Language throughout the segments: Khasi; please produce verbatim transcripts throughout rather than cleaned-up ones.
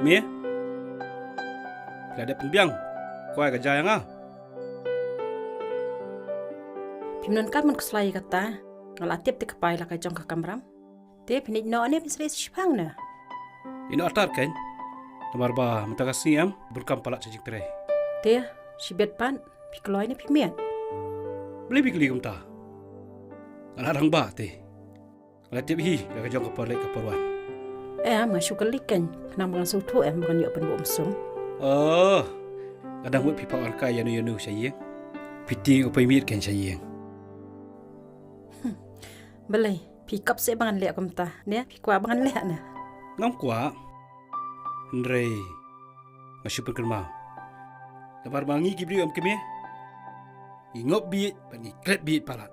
Me? Phi la dep pynbiang kwai ka jia ïa nga? Phim donkam ban khuslai ïa kata. Nga la tip te ka pai la ka jong ka kamram. Te phin ïeit noh ne phin srei shipang ne? Ïeit noh artat kein. Namar ba mynta ka sngi em bun kam palat sha jingtrei. Te shibit pat phi kloi ne phi miat? Balei phi kylli kumta? Nga la rangbah te. Nga la tip hi ïa ka jong ka por leit ka por wan. Em, nga shu kylli kein khnang ba ngan sngewthuh em ba ngan ïoh pynbuh mynsiem. Oh, nga dang mut phi phah wan kai ïano ïano sha ïing. Phi tieng u pei miet kein sha ïing. Balei phi kop seh ba ngan leh kumta ne? Phi kwah ba ngan leh ne? Ngam kwah. Hynrei nga shu pynkynmaw. Namar ba ngi ki briew em kmie, ngi ngop bieit bad ngi klet bieit palat.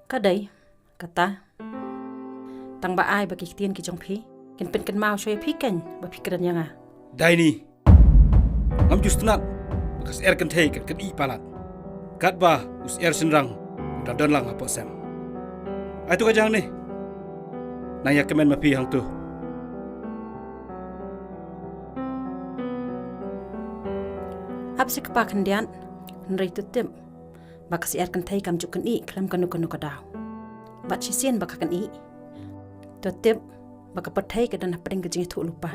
Ka dei kata. Tang ba ai ba ki ktien ki jong phi kin pynkynmaw shuwa ïa phi kein ba phi kren ïa nga. Dai ni. Ngam ju sngewtynnat ba ka syiar kynthei kan kynïeh palat. Katba u syiar shynrang u dang don lang hapoh sem. Ai to ka jia hangne. Nang ïa kmen ma phi hangto. Ap seh kpa khyndiat, hynrei to tip ba ka syiar kynthei kam ju kynïeh khlem kano kano ka daw. Bad shisien ba ka kynïeh, to tip ba ka pyrthei ka don hapdeng ka jingïathuh lypa.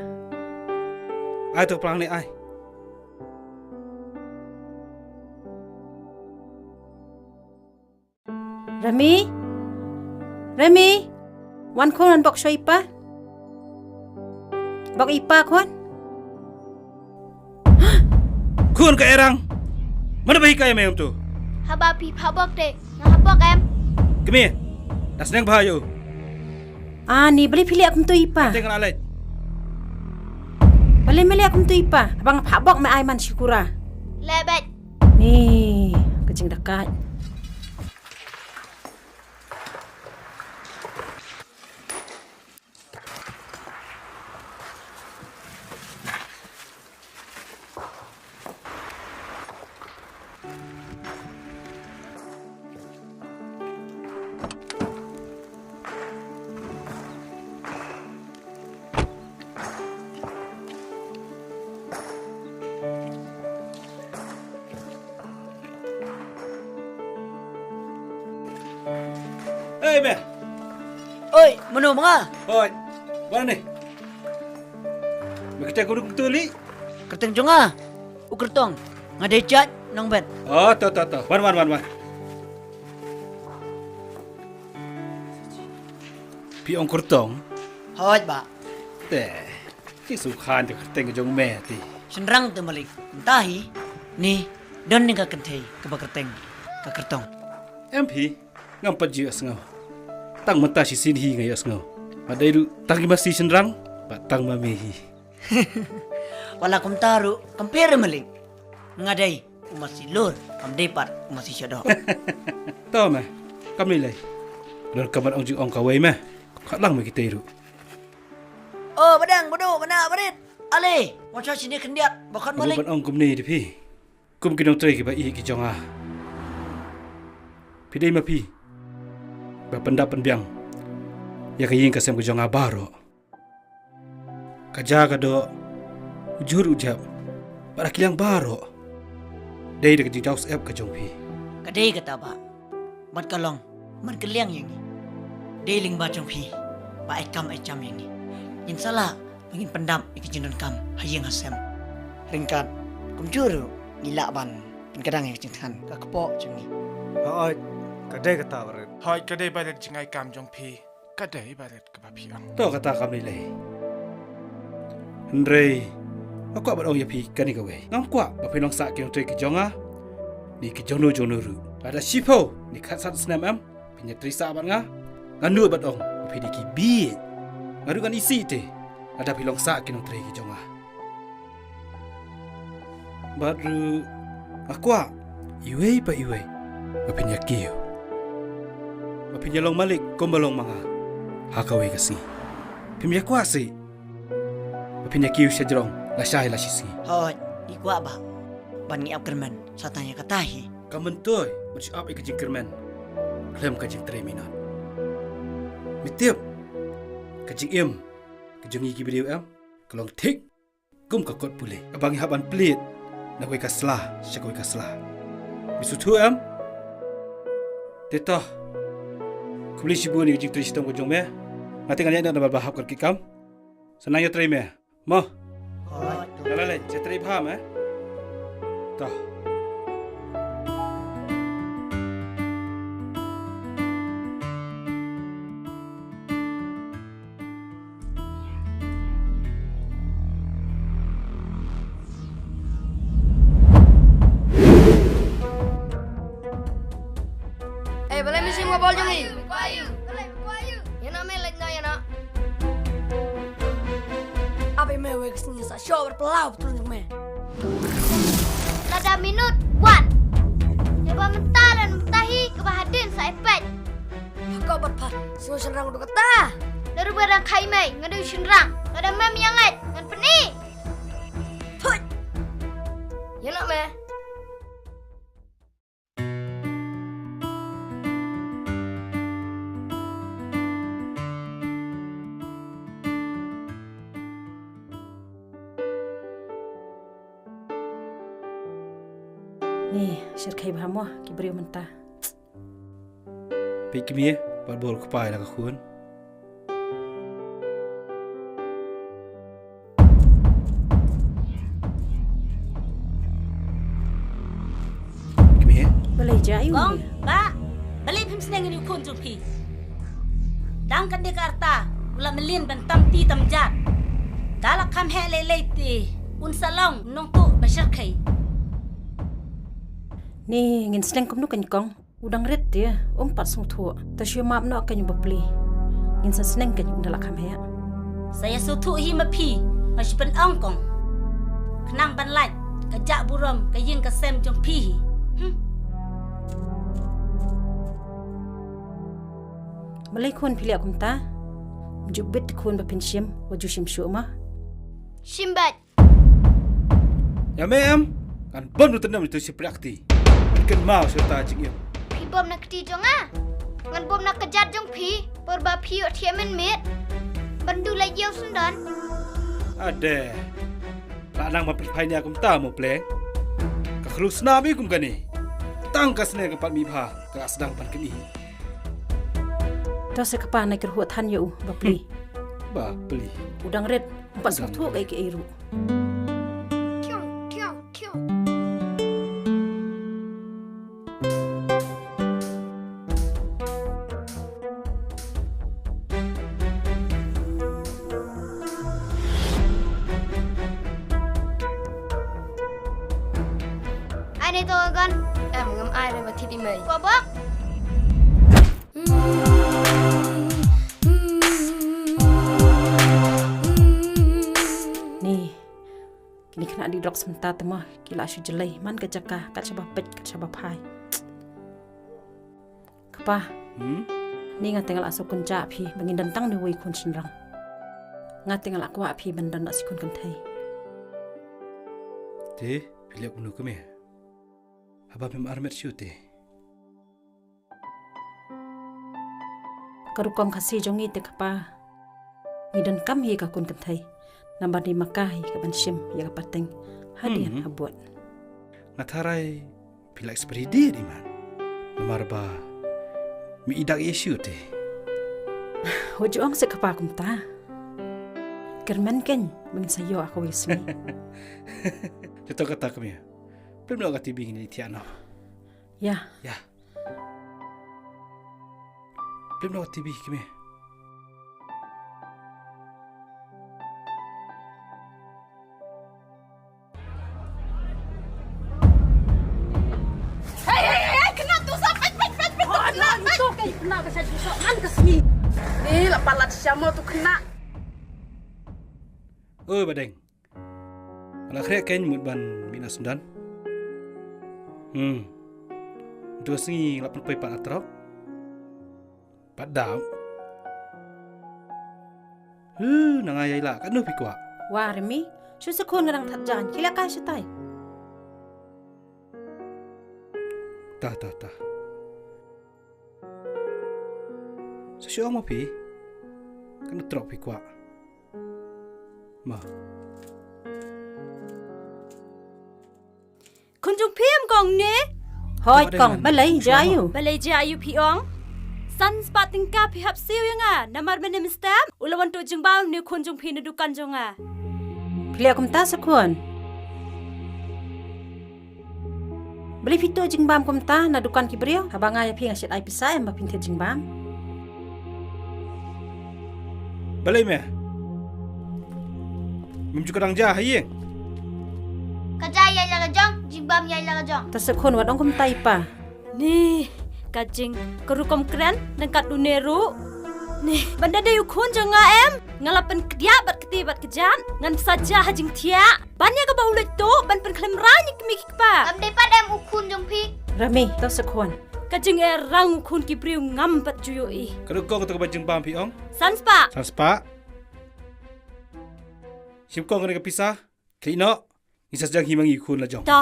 Ai to ka plang ne ai. Remi? Remi? Wan khun, wan bok shuwa ïa i pa. Bok ïa i pa khun. Khun ka erang. Mano ba hikai ïa me kumto? Haba phi phah bok te nga hap bok em. Kmie. Da sneng bha ïa u. Ani, balei phi leh kumto ïa i pa? Te nga la leit. Balei me leh kumto ïa i pa? Haba nga phah bok me ai man shikura. Leh beit. Ni ka jingdakaid. Hei me. Oi, mano ma nga? Oi. Wan ni. Me kata guru ketu li. Kyrteng jong nga u Kyrtong. Nga dei jait nongbet. Oh, to to to. Wan wan wan wan. Phi ong Kyrtong? Hooid bah. Te. Ki sngewkhan ka kyrteng ka jong me te. Shynrang te malik. Mynta hi ni don ne ka kynthei kaba kyrteng ka Kyrtong. Em phi, ngam pat ju ïohsngew. Tang mynta shisien hi nga ïohsngew. Ba dei ruh tang ki masi shynrang bad tang ma me hi. Wat la kumta ruh kam pher malik. Nga dei u masi lur, kam dei pat u masi shadoh. To me, kam lei lei. Lur kam ban ong ju ong kawei me. Khot lang me kitei ruh. Oh, badang, badu, bana, barit. Ale, wan sha shini khyndiat, ba khot malik. Ban ong kumne da phi. Kum ki nongtrei kiba ïeit ki jong nga. Phi dei ma phi ba pyndap pynbiang ïa ka ïing ka sem ka jong nga baroh. Ka ja ka doh, u jhur u jhep, bad ki liang baroh. Dei da ka jingjaw syep ka jong phi. Ka dei kata bah. Bad ka long ban kylliang ïa ngi. Dei lyngba jong phi ba ai kam ai jam ïa ngi. Ngin sa lah ba ngin pyndap ïa ka jingdonkam ha ïing ha sem. Ryngkat kumjuh ruh ngi lah ban pynkdang ïa ka jingthngan ka kpoh jong ngi. Hooid, ka dei kata barit. Hooid, ka dei barit jingai kam jong phi. Ka dei barit kaba phi ong. To kata kam lei lei. Hynrei nga kwah ban ong ïa phi kane kawei. Ngam kwah ba phin long sah ki nongtrei ki jong nga. Ni ki jong no jong no ruh. Lada shiphew ni khatsan snem em phin ïatrei sah bad nga. Ngan nud ban ong ba phi dei ki bieit. Nga ruh ngan isih te lada phi long sah ki nongtrei ki jong nga. Bad ruh nga kwah iwei pa iwei ba phin ïa kiew, ba phin ïa long malik kumba long ma nga ha kawei ka sngi. Phim ïa kwah sih ba phin ïa kiew shajrong lashai lashisngi? Hooid, ngi kwah bah ban ngi ap kyrmen sa tang ïa kata hi. Ka myntoi ban shu ap ïa ka jingkyrmen khlem ka jingtrei minot. Me tip ka jingim ka jong ngi ki briew em? ka long thik kum ka kot pule kaba ngi hap ban plie na kawei ka sla sha kawei ka sla. Me sngewthuh em? Te to, khublei shibun ïa ka jingtrei shitom ka jong me. Nga te ngan ïaid noh namar ba hap ka rki kam. Sa nang ïatrei me mo. Nga la leit, ïatrei bha me. To. Eh, balei me shim ka bol jong ngi? Ïa na me leit na ïa na. Abe me wek sngi sa show berpelau betul jong me. Lada minot wan. Ïa ba mynta lane mynta hi kaba hadien sa epek. Haka bat pha, sngewsynrang duk kata. Lada ba dang khai mei, nga dei u shynrang. Lada mem ïa ngeit, ngan pyni. Thut. Ïa na me. Ni, shyrkhei bha mo ki briew mynta. Peit kmie, pat bor kpa ïa la ka khun. Kmie. Balei jia ïa u? Kong, bah, balei phim sneng ïa u khun jong phi? Dang kane ka rta u la mlien ban tam ti tam jat. Ka la kham heh lei lei te un sa long nongtuh ba shyrkhei. Ni ngin sneng kumno kein kong? U dang rit te, um pat sngewthuh. Ta shu map noh kein u bapli. Ngin sa sneng kein ynda la kham heh. Sa ïa sngewthuh hi ma phi, nga shu pynong kong. Khnang ban lait ka jah burom ka ïing ka sem jong phi hi. Hmm. Balei khun phi leh kumta? Ju bit khun ba phin shim, wat ju shim shuh ma. Shim bad. Ïa me em, ngan bom da u tnum ïa uto u shipri kti. Kynmaw shuh ta jingim. Phi bom na kti jong nga. Ngan bom na kjat jong phi, por ba phi ïoh thiah mynmiet. Ban duh leit ïa u syndon. Ade. La nang ban pynphai nia kumta mo pleng. Ka khlur snam i kum kane. Tang ka sne ka pat mi bha, ka la sdang ban kni. To se kpa na kyrhuh than ïa u, bapli. Bapli. U dang rit, um pat sngewthuh kaei kaei ruh. Thiong, thiong, thiong. Ai nei to gon. Em ngam ai re ba thit i mei. Ko bok. Ni. Kine khynnah dih drugs mynta te ma ki la shu jlei man ka jaka kat shaba peit kat shaba phai. Kpa. Hmm? Ni nga te nga la shu kynjah phi ba ngin don tang ne wei khun shynrang. Nga te nga la kwah phi ban don na shi khun kynthei. Te phi leh kumno kmie? Haba phim armet shu te. Ka rukom Khasi jong ngi te kpa. Ngi donkam hi ka khun kynthei. Namar dei ma ka hi ka ban shim ïa ka pateng. Hadien habud. Nga tharai phi la experi dei man. Namar ba mi i dak issue te. Ho ju ong se kpa kumta. Kyrmen kein ba ngin sa ïoh ha kawei sngi. Te to kata kmie. Plim noh ka T V ngin ïa thiah noh. Ïa. Ïa. Plim noh ka T V kmie. Hei hei hei, kena tu sa pet pet pet pet. Oh, kena tu, kena ka sa ju sa man ka sngi. Ni la palat siamo tu kena. Oi Badeng. Nga la khreh kein mut ban mih na Sundan. Hmm. Uto sngi nga la pynpoi pat na trok. Pat dap. Huh, na nga ïai lah katno phi kwah. Wa Remi, shu sa khun nga dang that jan, khie leh kai shatai. Tah tah tah. Sa shu ong ma phi. Katno trok phi kwah. Khun jong phi em kong ne? Hooid kong, balei jia aïu? Balei jia aïu phi ong? San spah tyngka phi hap siew ïa nga namar mynne mynstep u la wan tuh jingbam une u khun jong phi na dukan jong nga. Phi leh kumta Sakhon? Balei phi tuh jingbam kumta na dukan ki briew? Haba nga ïa phi nga shait ai pisa em ba phin thied jingbam. Balei me? Mem ju ka dang jia ha ïing? Ka jia ïa la ka jong, jingbam ïa la ka jong. Ta Sakhon wat ong kumta i pa. Ni, ka jing, ka rukom kren dang kat une ruh. Ni, ban da dei u khun jong nga em? Nga la pynkdiah bad kti bad kjat, ngan sa jia ha jingthiah. Ban ïa kaba u leit tuh ban pynkhlem rang ïa ki kmie ki kpa. Kam dei pat em u khun jong phi. Rami, ta Sakhon. Ka jingeh rang u khun ki briew ngam pat ju ïohi. Ka dei kong kata kaba jingbam phi ong? San spah. San spah. Shim kong kane ka pisa. Khlieh noh. Ngi sa jang hi ma ngi u khun la jong. To.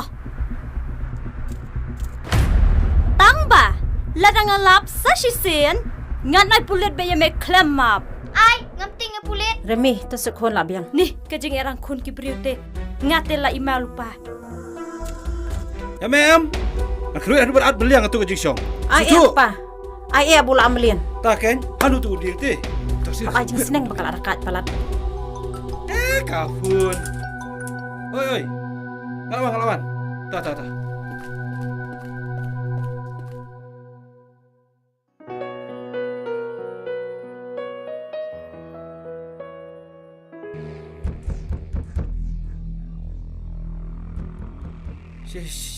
Tang ba lada nga lap sa shisien ngan ai pulit bad ïa me khlem map. Ai, ngam tieng ïa pulit. Remi, to sa khun la biang. Ni, ka jingeh rang khun ki briew te. Nga te la i ma lypa. Ïa me em. Nga khlem haduh ba at beliang atu ka jingshong. Ai, eh, pa. Ai, eh, bula am belian. Ta ken, hanu tu u dieng te. Ai jingsneng ba ka la rakat palat. Eh, ka khun. Oi, oi. Nga la wan, nga la wan. Ta, ta, ta. Shish.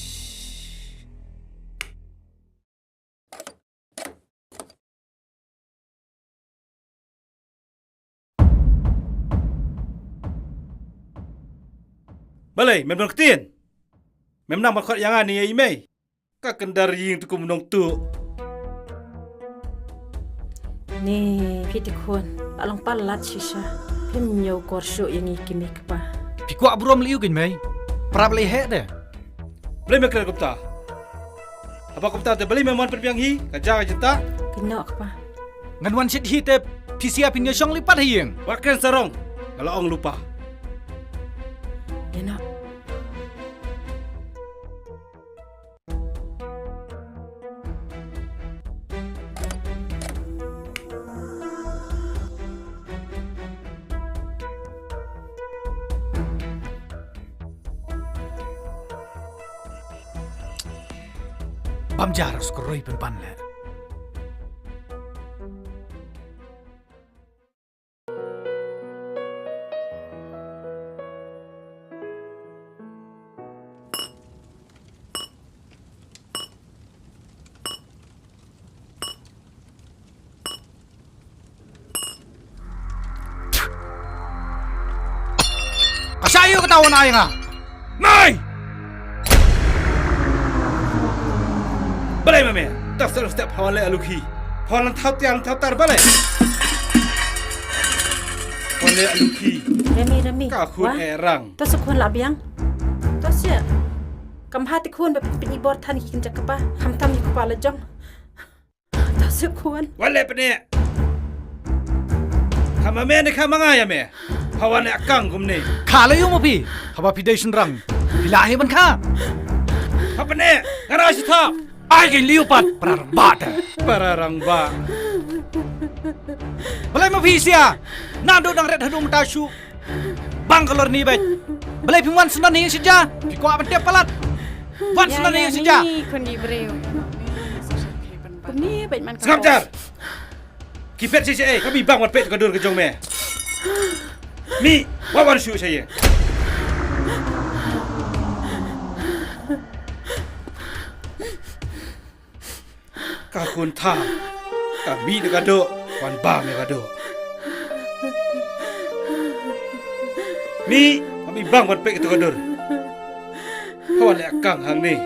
Balei, mem don ktien? Mem nang ban khot ïa nga ne ïa i mei? Ka kyndar ïing tu kum nongtuh. Ni, phi te khun, la long palat shisha. Phim ñiew kor shuh ïa ngi ki mei kpa. Phi kwah burom lei u kin mei. Prap lei heh de. Balei me kren kumta? Haba kumta te balei me mon pynbiang hi, ka ja ka jynta? Kynnoh kpa. Ngan wan shit hi te phi sia phin ïa shong lei pat ha ïing. Wat kren sarong, nga la ong lypa. Kynnoh. Bam jar skroi pynban leh. Ka sha ïoh kata wan ai nga. Nai! Balei ma me? Tap step step hawan le alu khi. Hawan lan thap tiang thap tar balei? Hawan le alu khi. Remi, Remi. Ka khun eh rang. To sa khun la biang. To sia. Kam ha ti khun ba pini bor than ki kin jakapa. Kham tam ni kpa la jong. To sa khun. Wale pene. Kham ma me ne kham ma nga ïa me. Hawan ne akang kumne. Kha la ïoh ma phi. Haba phi dei shynrang. Phi la hi ban kha. Ha pene. Nga ra shi thap. Ai kin liu pat. Para rangbah ta. Para rangbah. Balei ma phi sia. Naduh dang ret haduh mynta shu. Bang ka lor ni beit. Balei phi wan snan hi sha ja? Phi kwah ban tep palat. Wan snan hi sha ja. Ni khun di briew. Ni beit man ka. Sngap jar. Ki pet shi shi eh, ka mi bang wan pet ka dur ka jong me. Mi, wa wan shu sha ye. Ka khun tha, ka mih na ka doh, wan bam ïa ka doh. Mih, ka mih bang wan pek ïa tu ka dur. Ka wan leh kang hangne.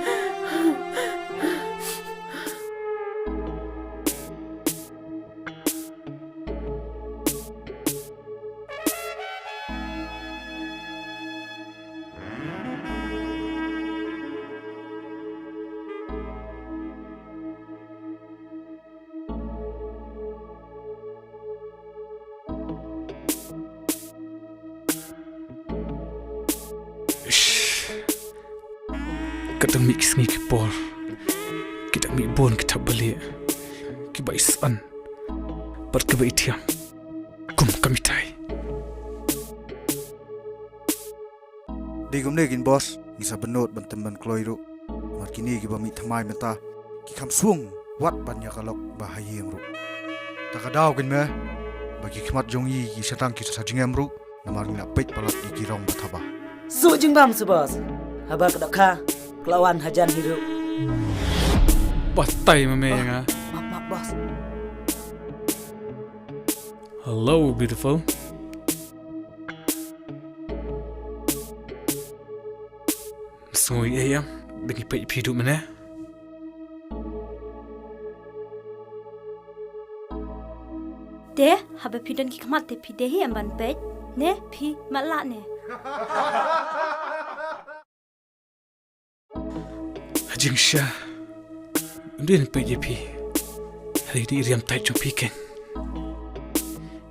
Ka dang mih ki sngi ki por, ki dang mih bun ki thapbalieh kiba i san bad kiba i thiam kum ka mitai. Dei kumne kin boss, ngi sa bynnud ban tem ban kloi ruh. Namar kine kiba mih thymmai mynta ki kham sung wat ban ïa ka lok ba ha ïing ruh. Ta ka daw kin me ba ki khmat jong i ki shatang ki sa jingem ruh. Namar ngi la peit palat ïa ki rong ba thaba. Su jingbam su boss. Haba ka dohkha ka la wan hajan hi ruh. Batai ma me ïa nga. Map map boss. Hello beautiful. Sngui eh ïa dang i peit phi duh mane. Te haba phi don ki khmat te phi dei hi em ban peit ne phi matlah ne. Ha jingshisha ym dei ban peit ïa phi. Hynrei dei i riam tait jong phi kein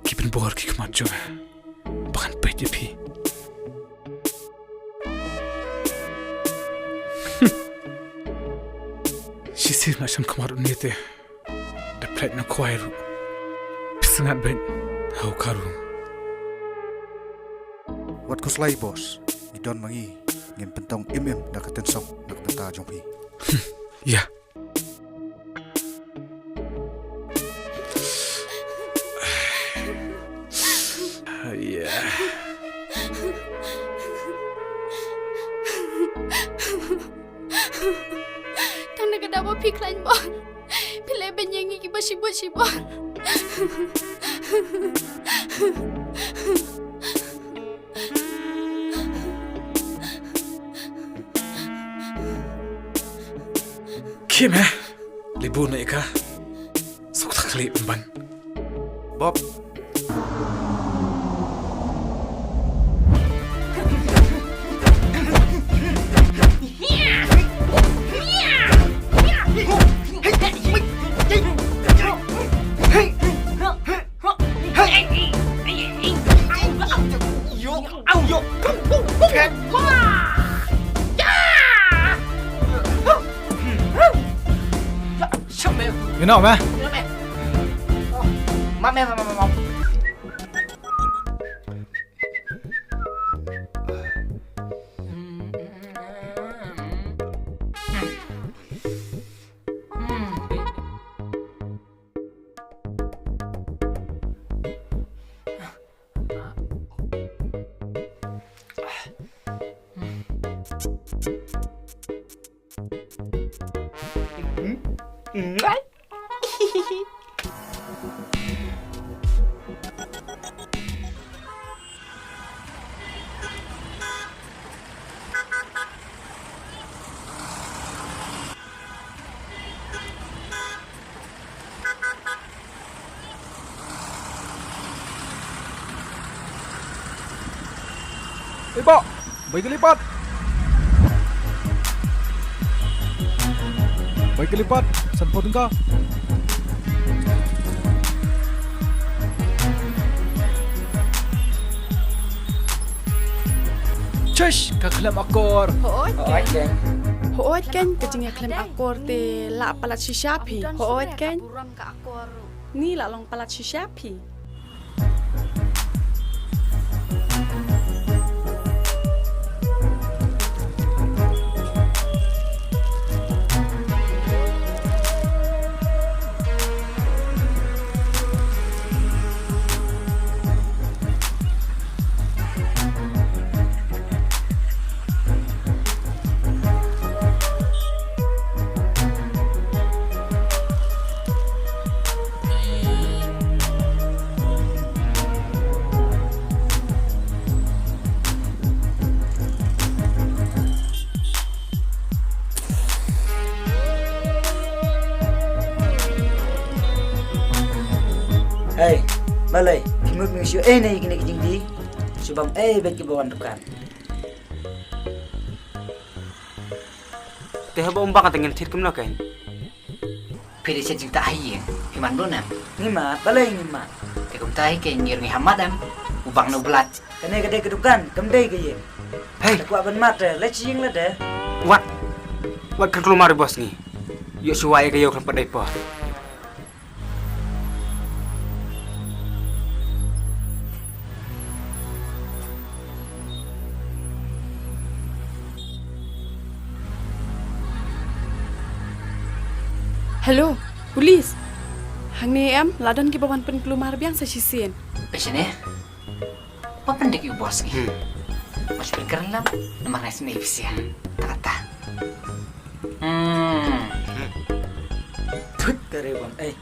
ki pynbor ki khmat jong nga ba ngan peit ïa phi. Shisien la sham khmat une te da pynlait na khwai ruh. Phi sngap beit ha u kharu. Wat khuslai boss, ngi don ma ngi, ngin pyntong im im da ka tyngshop na ka bynta jong phi. Ïa. Ïa. Tang na ka daw ba phi khlaiñ bor phi leh beiñ ïa ngi kiba shibun shibun. Kim eh. Libu na ika. Sok tak kali pemban. Bob. Ina me. Ma me ma ma ma. Ê bok, bai ka lipat. Bai ka lipat, san pot ka. Chish, ka khlem akor. Hooid kein. Hooid kein, ka jingïakhlem akor te la palat shisha phi. Hooid kein. Ni la long palat shisha phi. Hei, balei, ki mut mi shu ei ne kine ki jingdi, shu bam ei bad ki ba wan dukan. Te haba um bang te ngin thied kumno kein? Phi dei shet jingtah ha ïing, phi man bun em? Ngi mad, balei ngi mad? Te kumta hi kein ngi ruh ngi ham mad em? U bang na u blat. Kane ka dei ka dukan, kam dei ka ïing. Hei. Te kwah ban mad te, leit sha ïing lade. Wat. Wat kren klumar boss ngi. Ïoh shuwa ïa ka ïew khlem pat dei por. Hello, police. Hangne em, la don kiba wan pynkulmar biang sa shisien. Peit shane. Ba pyndik ïa u boss ngi. Hmm. Mas pynker lam, namar ngai sini bisia. Hmm. Ta ta. Hmm. Hmm. Tut, kare bang, eh.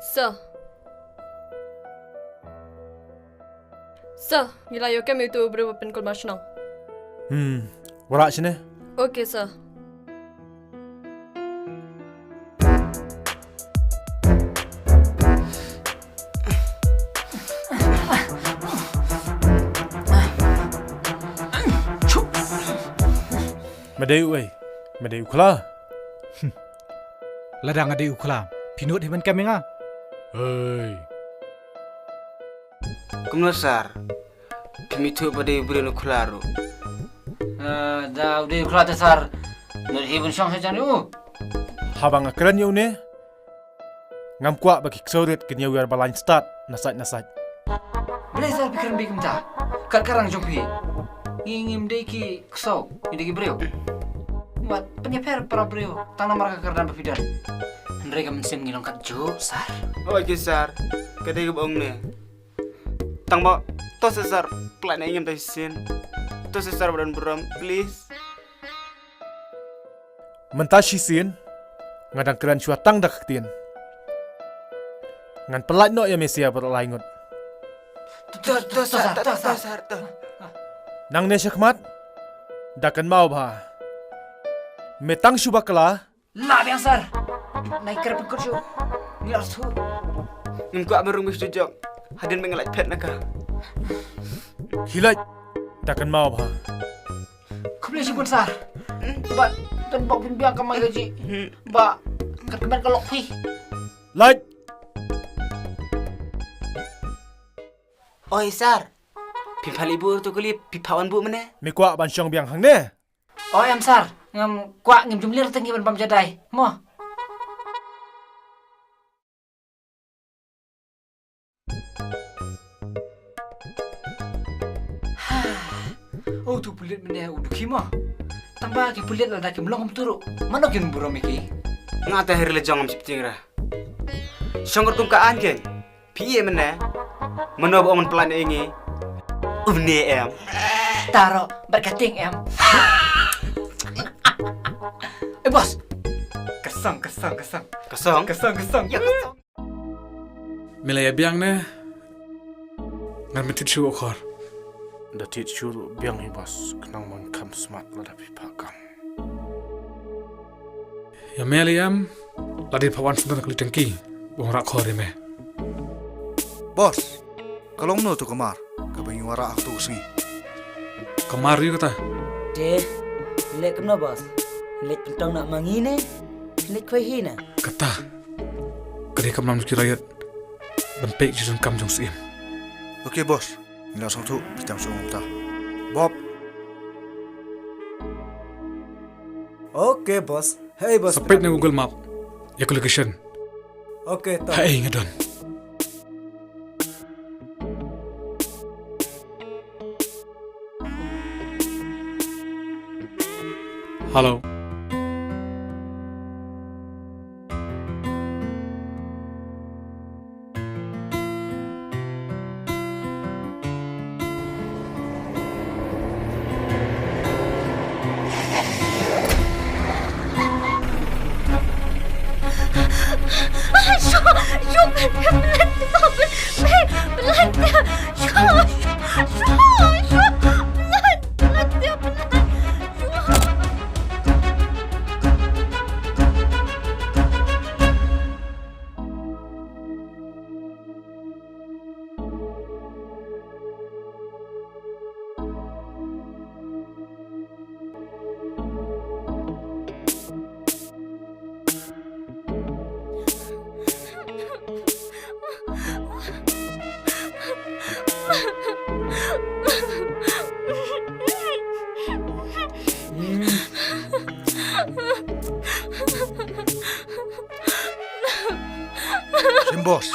Sir. Sir, ngi la ïoh kem ïa uto u briew ba pynkulmar shnong. Hmm, wanrah shane. Okay, sir. Me dei uei? Me dei u khla? Lada nga dei u khla, phi nud hi ban kem ïa nga? Hei. Kumno sir? Phim ithuh ba dei u briew u khla ruh. Eh, da u dei u khla te sir. Nud hi ban shong sha jan u. Haba nga kren ïa une, ngam kwah ba ki ksew rit kin ïa wiar ba lain stad na sait na sait. Balei sir phi kren beiñ kumta? Kat ka rang jong phi, ngi ngim dei ki ksew, ngi dei ki briew. Wat pynïapher para briew tang namar ka kyrdan ba phi don. Hynrei ka mynsiem ngi long kat juh sir. Oi ki sir, ka dei kaba ong ne. Tang ba to sir, pynlait noh ïa ngi mynta shisien. To sir ba don burom, please. Mynta shisien nga dang kren shuwa tang da ka ktien. Ngan pynlait noh ïa me sha baroh lai ngut. To, to, to, sir, to, sir, to. Nangne shakhmat da kynmaw bha. Me tang shu bakla. Lah biang sir. Nai kyrpad kut shu. Ngi la shu. Ngim kwah ban rung bad shu jong. Hadien ba ngi lait phet na ka. Khie leit. Da kynmaw bha. Khublei shibun sir. Ba don bok phin biang ka mai ka ji. Ba kat kmen ka lok phi. Leit. Oi sir. Phim phah leit buh to kali, phi phah wan buh mynne. Me kwah ban shong biang hangne? O em sir, ngam kwah, ngim jum lir te ngi ban bam jadai. Mo. O tu pulit mynne u dukhi mo. Tangba ki pulit lada kim long kumtu ruh, mano kin burom ïa ki? Nga te heri la jong ngam shiptieng ra. Shong kum ka aiñ kein. Phi ïa mynne. Mano ba ong ban pynlait ïa ngi? Une em. Taro, bad ka tieng em. Eh boss. Ka song, ka song, ka song. Ka song? Ka song, ka song. Ïa ka song. Me la ïa biang ne? Ngan me thied shuh khor. Da thied shuh ruh biang hi boss. Khnang ban kham smat lada phi phah kam. Ïa me lei em, la dei phah wan sngewdon ka li tangki, ba wan rah khor ïa me. Boss, ka long no to ka mar, kaba ngi wan rah ha to ka sngi. Ka mar ïa kata. Te, leit kumno boss? Leit pyntong na ma ngi ne? Leit khwai hi na? Kata. Ka dei ka mlam ki raiot. Ban peit ki jingkam jong siem. Okay boss. Ngi la sngewthuh, phi tam shu ong kumta. Bob. Okay boss. Hey boss. Sa peit na Google Map ïa ka location. Okay to. Haei nga don. Hello. Shim boss.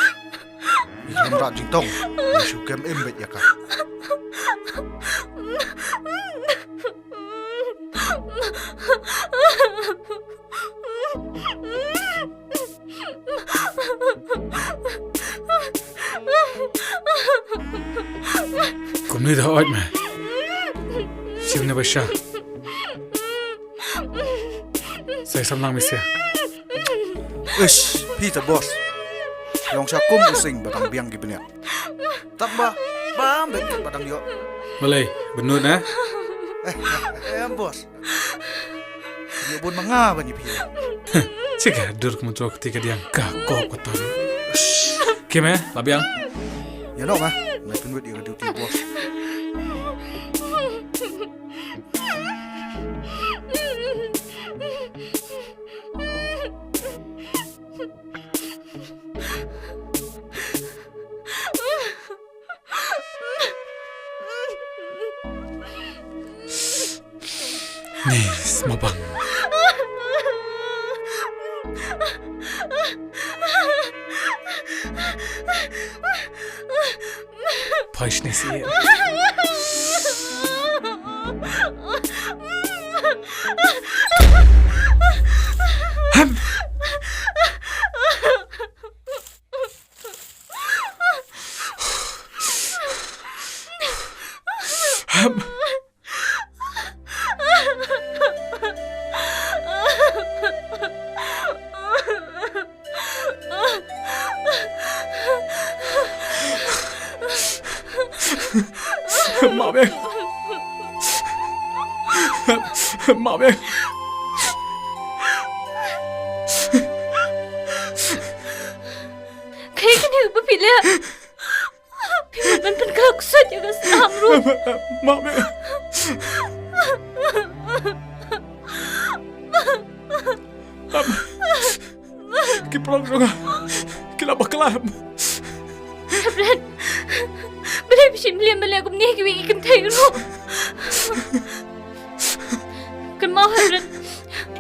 Ïa ka rap jingtong. Ïa shu kem im beit ïa ka. Kumne da hooid me. Shim ne ba sha. Sa ïa samlang me sha. Ish, phi ta boss. Long sha kum u sing ba dang biang ki bniat. Tang ba bam beit ba dang ïoh. Balei, bynnud na? Eh, eh, em boss. Ïoh bun ma nga ban ïa phi. Sika dur ka mynta ka ti ka diang ka kop ka tan. Kim eh, la biang. Ïa noh ma. Nai pynwit ïa ka duty boss. Ni sma bang. Phaishni si. Hem. Hem. Mawbeng. Mawbeng. Kaei kane kaba phi leh? Phi mut ban pynkylla ksuid ïa ka snam ruh. Mawbeng. Ki paralok jong nga ki la bakla. Hepbren, balei phi shim lem ban leh kumne ha kiwei ki kynthei ruh? Kynmaw Hepbren,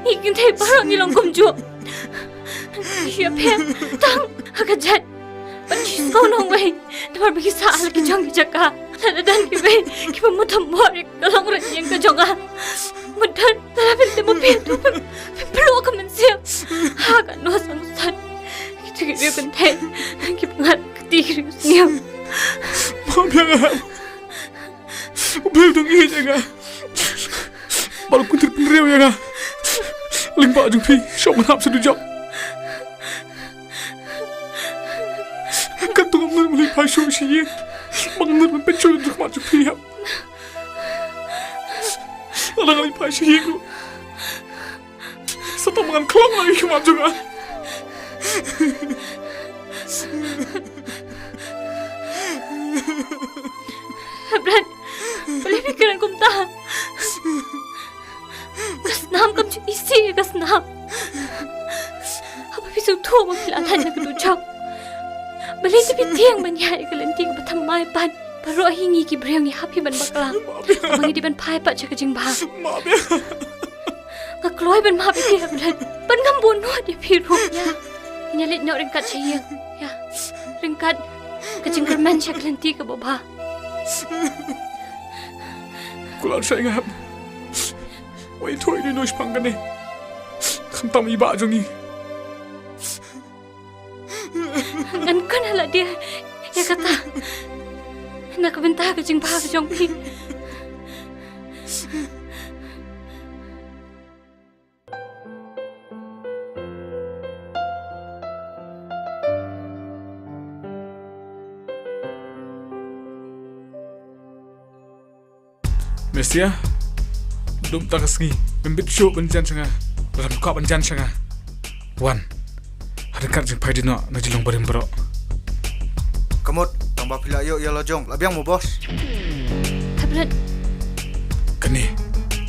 ngi ki kynthei baroh ngi long kumjuh. Ngi shu ïapher tang ha ka jait. Ban shu sngew nongwei namar ba ki sah ha la ki jong ki jaka. Lada don kiwei kiba mut thambor ïa ka long rynïeng ka jong nga. Mut don lada phin tip ma phi hato phin pynlong ka mynsiem. Ha kano sngewsot kito ki riew kynthei kiba ngat kti ki riew sniew. Mawbeng. U Blei u dang ïeit ïa nga. Bad u kyntiew pynriew ïa nga. Lyngba jong phi shuh nga hap sha dujok. Katto ngam nud ban leit phai shuh sha ïing. Ba ngam nud ban pynshoi ïa ka khmat jong phi hep. Lada nga leit phai sha ïing ruh sa tang ba ngan khlong lang ïa ka khmat jong nga. Hepbren, balei phi kren kumta? Ka snam kam ju isih ïa ka snam. Haba phi sngewthuh ba phi la thait na ka dujok, balei te phi tieng ban ïaid ïa ka lynti kaba thymmai pat? Baroh hi ngi ki briew ngi hap hi ban bakla. Haba ngi dei ban phai pat sha ka jingbha. Nga kloi ban map ïa phi Hepbren, bad ngam bun nud ïa phi ruh. Ïa, ngin ïa leit noh ryngkat sha ïing. Ïa, ryngkat ka jingkyrmen sha ka lynti kaba bha. Kular sha nga hep. Poi, to ïa no shipang kane. Khamtam i bah jong ngi. Ngan kren ha lade ïa kata na ka bynta ka jingbha ka jong phi. Mesia, dum ta ka sngi, mem bit shuh ban jan sha nga. Ram ka ban jan sha nga. Wan. Hadan kat jingphai dino na jyllong barim bro. Kamut, tang ba phi la ïoh ïa la jong, la biang mo boss. Tablet. Kane,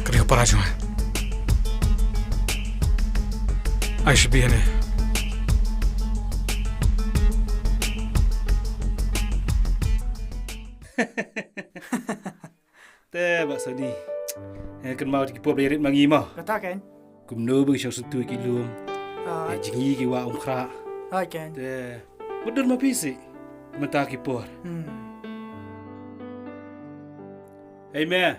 kane ka para jong nga. Ai shi bi hane. Te ba Sani. Eh, kynmaw te ki por ba ïarit ma ngi mo. Kata ken. Kumno ba ngi shong sngewthuh ki lum. Ah. Eh, jingïohi ki wah um khrah. Ah, ken. Te ba don ma phi sih mynta ki por. Hmm. Hei me.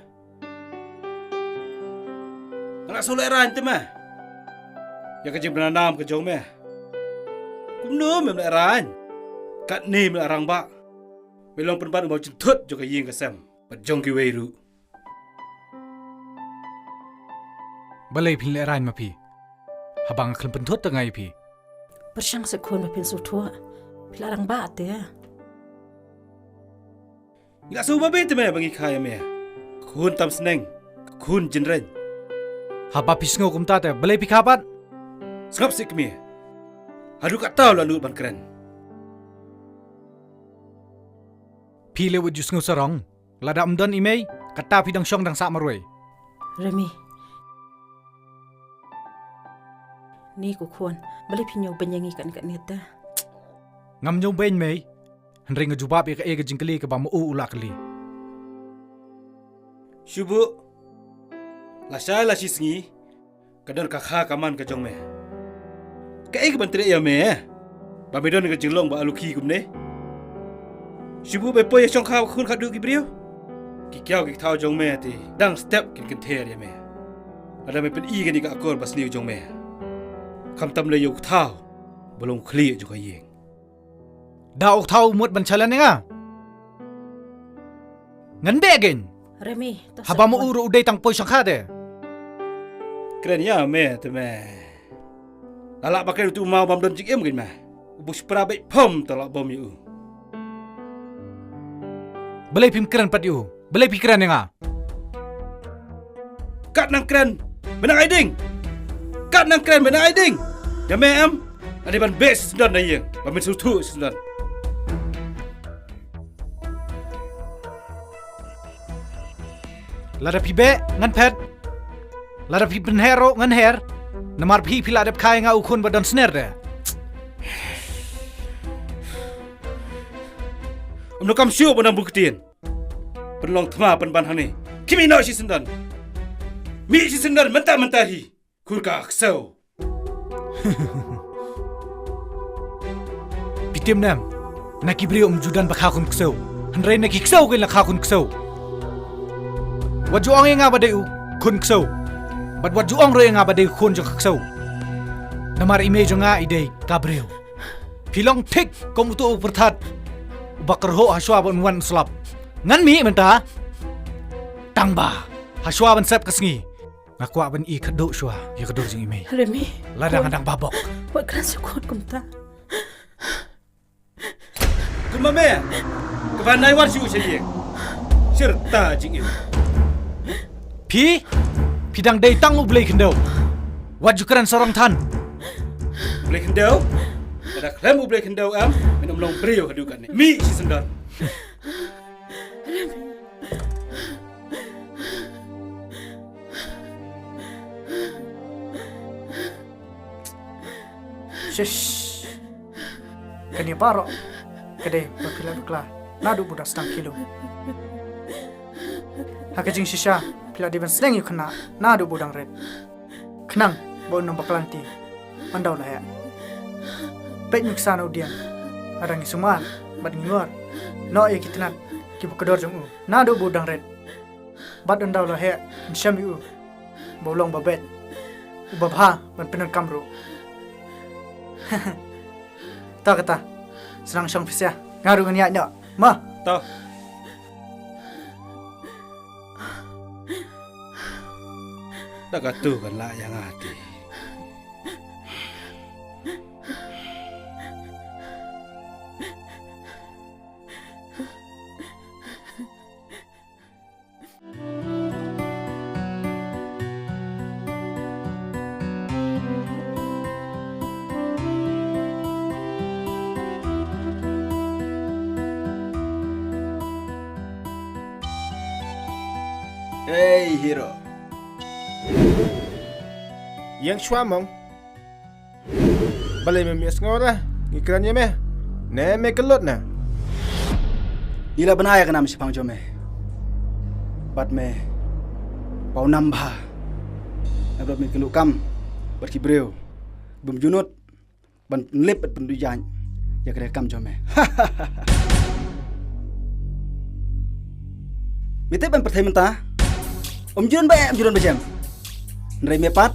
Nga la shu lehraiñ te me. Ïa ka jingbna nam ka jong me. Kumno mem lehraiñ. Katne me la rangbah. Me long pynban u mawjynthut jong ka ïing ka sem. Bad jong kiwei ruh. Balei phin lehraiñ ma phi? Haba nga khlem pynthut te nga ïa phi. Pyrshang sa khun ba phin sngewthuh. Phi la rangbah te. Ngi la sngewbha bha te me ba ngi kha ïa me. Khun tam sneng, khun jynreng. Haba phi sngew kumta te balei phi kha pat? Sngap sih kmie. Haduh katta u la nud ban kren. Phi leh wat ju sngew sarong. Lada ym don i mei, kata phi dang shong dang sah marwei. Remi. Ni ko khun, balei phi ñiewbeiñ ïa ngi katne katne te? Ngam ñiewbeiñ mei. Hynrei nga jubab ïa kaei ka jingkylli kaba ma u u la kylli. Shu buh. Lashai la shi sngi. Ka don ka kha ka man ka jong me. Kaei kaban treh ïa me, eh? Ba me don ka jinglong ba alukhi kumne. Shu buh ba poi ïa shongkha ba khun khadduh ki briew. Ki kiaw ki kthaw jong me te dang step kin kynther ïa me. Lada me pyni kane ka akor ba sniew jong me. Khamtam lei ïa u kthaw ba long u khlieh jong ka ïing. Da u kthaw u mut ban challenge ïa nga. Ngan beh kein. Remi, to. Haba ma u ruh u dei tang poi shongkha te. Kren ïa me te me. La lah ba kren utu u maw bym don jingim kein me. U bushpra beit phom te lah bom ïa u. Balei phim kren pat ïa u? Balei phi kren ïa nga? Kat nang kren, me nang ai ding. Kat nang kren, me nang ai ding. Ïa me em, nga dei ban beh shisyndon na ïing, ba men sngewthuh shisyndon. Lada phi beh, ngan phet. Lada phi pynher ruh, ngan her. Namar phi, phi la dep kha ïa nga u khun ba don sner te. Ym donkam shuh ban ym bun ktien. Pynlong thma pynban hangne. Khie mih noh shisyndon. Mih shisyndon mynta mynta hi. Khun ka ksew. Phi tip ne em, na ki briew ym ju don ba kha khun ksew. Hynrei na ki ksew kein la kha khun ksew. Wat ju ong ïa nga ba dei u khun ksew. Bad wat ju ong ruh ïa nga ba dei u khun jong ka ksew. Namar i mei jong nga i dei ka briew. Phi long thik kum uto u pyrthat uba kyrhuh hashwa ban wan slap. Ngan mih mynta. Tang ba hashwa ban sep ka sngi, nga kwah ban i khadduh shuwa ïa ka dur jong i mei. Remi. Lada nga dang babok. Wat kren shuh kumta. Kumba me, kaba nai wan shuh sha ïing. Shirta jingim. Phi, phi dang dei tang u Blei khyndew. Wat ju kren sarong than. Blei khyndew? Lada khlem u Blei khyndew em, men ym long briew haduh katne. Mih shisyndon. Shish. Kane baroh ka dei ba phi la bakla naduh ba u dang sdang khih lum. Ha ka jingshisha phi la dei ban sneng ïa u khynnah naduh ba u dang rit. Khnang ba un ym bakla lynti ynda u la heh. Peit nuksa na u dieng, lada ngi sumar bad ngi ngor noh ïa ki tnat kiba kordor jong u naduh ba u dang rit. Bad ynda u la heh, yn shem ïa u. ba u long ba beit, uba bha ban pyndonkam ruh. Ta kata, sdang shong phi sha, nga ruh ngan ïaid noh. Ma. Ta. Da katu kan lah ïa nga ti. Hey, hero. Ïeng shuwa mong. Balei mem ïa sngew re? Ngi kren ïa me. Ne me kyllut ne? Ngi la bna ïa ka nam shaphang jong me. Bad me pawnam bha. Namar me kyllut kam bad ki briew. Bym ju nud ban pynlip bad pynduh jaiñ ïa ka kam jong me. Me tip ban pyrthei mynta. Ym ju don ba eh, ym ju don ba jem. Hynrei me pat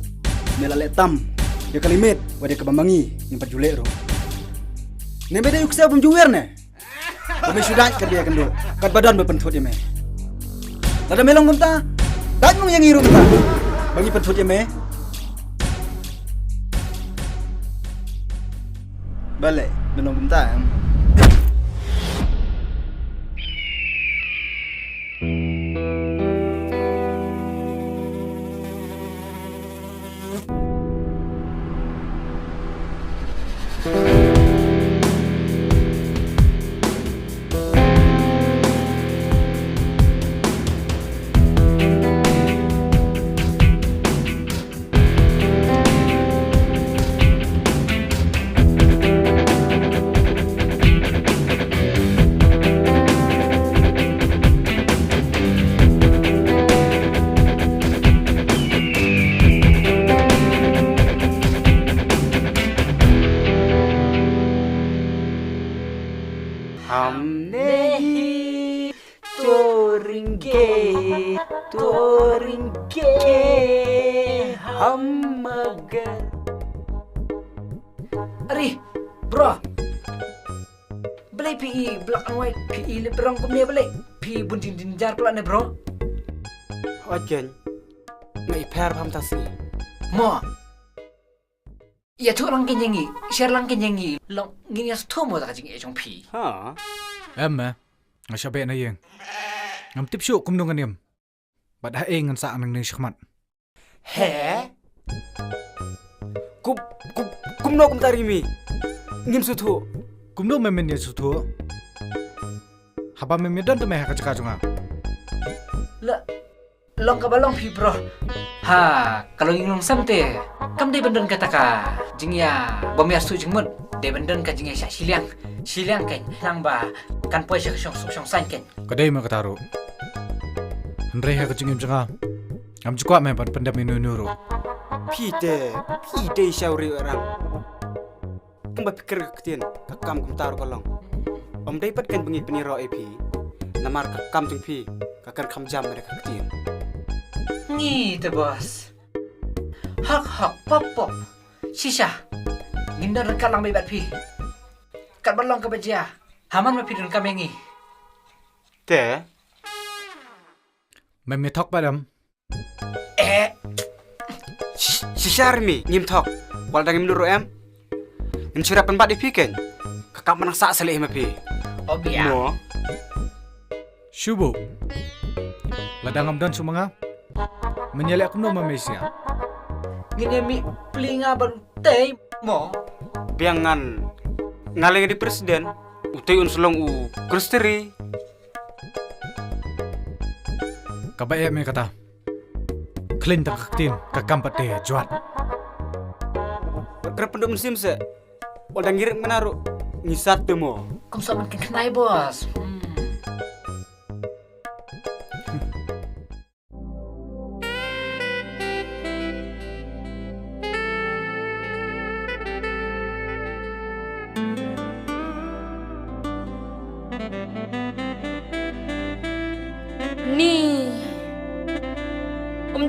me la leh tam ïa ka limit wat ïa kaba ma ngi ngim pat ju leh ruh. Ne me dei u ksiew bym ju wer ne? Ba me shu dait kat ba ïakynduh, kat ba don ba pynthut ïa me. Lada me long kumta, dait mong ïa ngi ruh mynta ba ngi pynthut ïa me. Balei me long kumta em? हम नहीं तोरेंगे, तोरेंगे हम मगर। Are, bro. Balei phi i black and white, phi i lip rong kumne balei? Phi bun jing jing jar pla ne, bro. Oi ken. Nga i pher pham ta si. Mo. Ïathuh lang ken ïa ngi, share lang ken ïa ngi. Long ngin ïa sngewthuh mo da ka jingïeit jong phi. Ha. Em, eh. Nga shah beh na ïing. Ngam tip shuh kumno ngan im. Bad ha ei ngan sah nangne shakhmat. He? Kum, kum, kumno kumta Rimi? Ngim sngewthuh. Kumno me men ïa sngewthuh? Haba me men don te me ha ka jaka jong nga. La Long kaba long phi bro. Ha, ka long ïing long sem te kam dei ban don kata ka jingïa bym ïa sngewthuh jingmut. Dei ban don ka jingïa shah shiliang. Shiliang kein, nang ba kan poi sha ka shongsuk shongsaiñ kein. Ka dei ma kata ruh. Hynrei ha ka jingim jong nga, ngam ju kwah me ban pyndem ïano ïano ruh. Phi te, phi dei shawri orang. Kumba phi kren ka ktien, ka kam kumta ruh ka long. Ym dei pat kein ba ngi pynïaroh ïa phi. Namar ka kam jong phi ka kren kham jam da ka ktien. Ngi te boss. Hok hok pop pop. Shisha. Ngin don ryngkat lang bad phi. Katba long kaba jia. Haman ma phi donkam ïa ngi. Te. Mem ïa thok pat em. Eh. Sh-, shisha Rimi, ngim thok. Wat la dang ngim nud ruh em. Ngin shu rep pynbat ïa phi kein. Ka kam nang sah seh leh hi ma phi. O bia. Mo. Shu buh. Lada ngam don shuh ma nga, men ïaleh kumno ma me sha? Ngin ïa mih pli nga bad u Tei mo. Biang ngan. Nga leh nga dei president. U Tei un sa long u secretary. Kaba eh me kata. Khlaiñ tang ka ktien, ka kam pat te jwat. Khreh pynduh mynsiem seh. Wat la dang ngi rek mena ruh ngi sat te mo. Kum sot man kynkhynai boss. Hmm. Ni. Um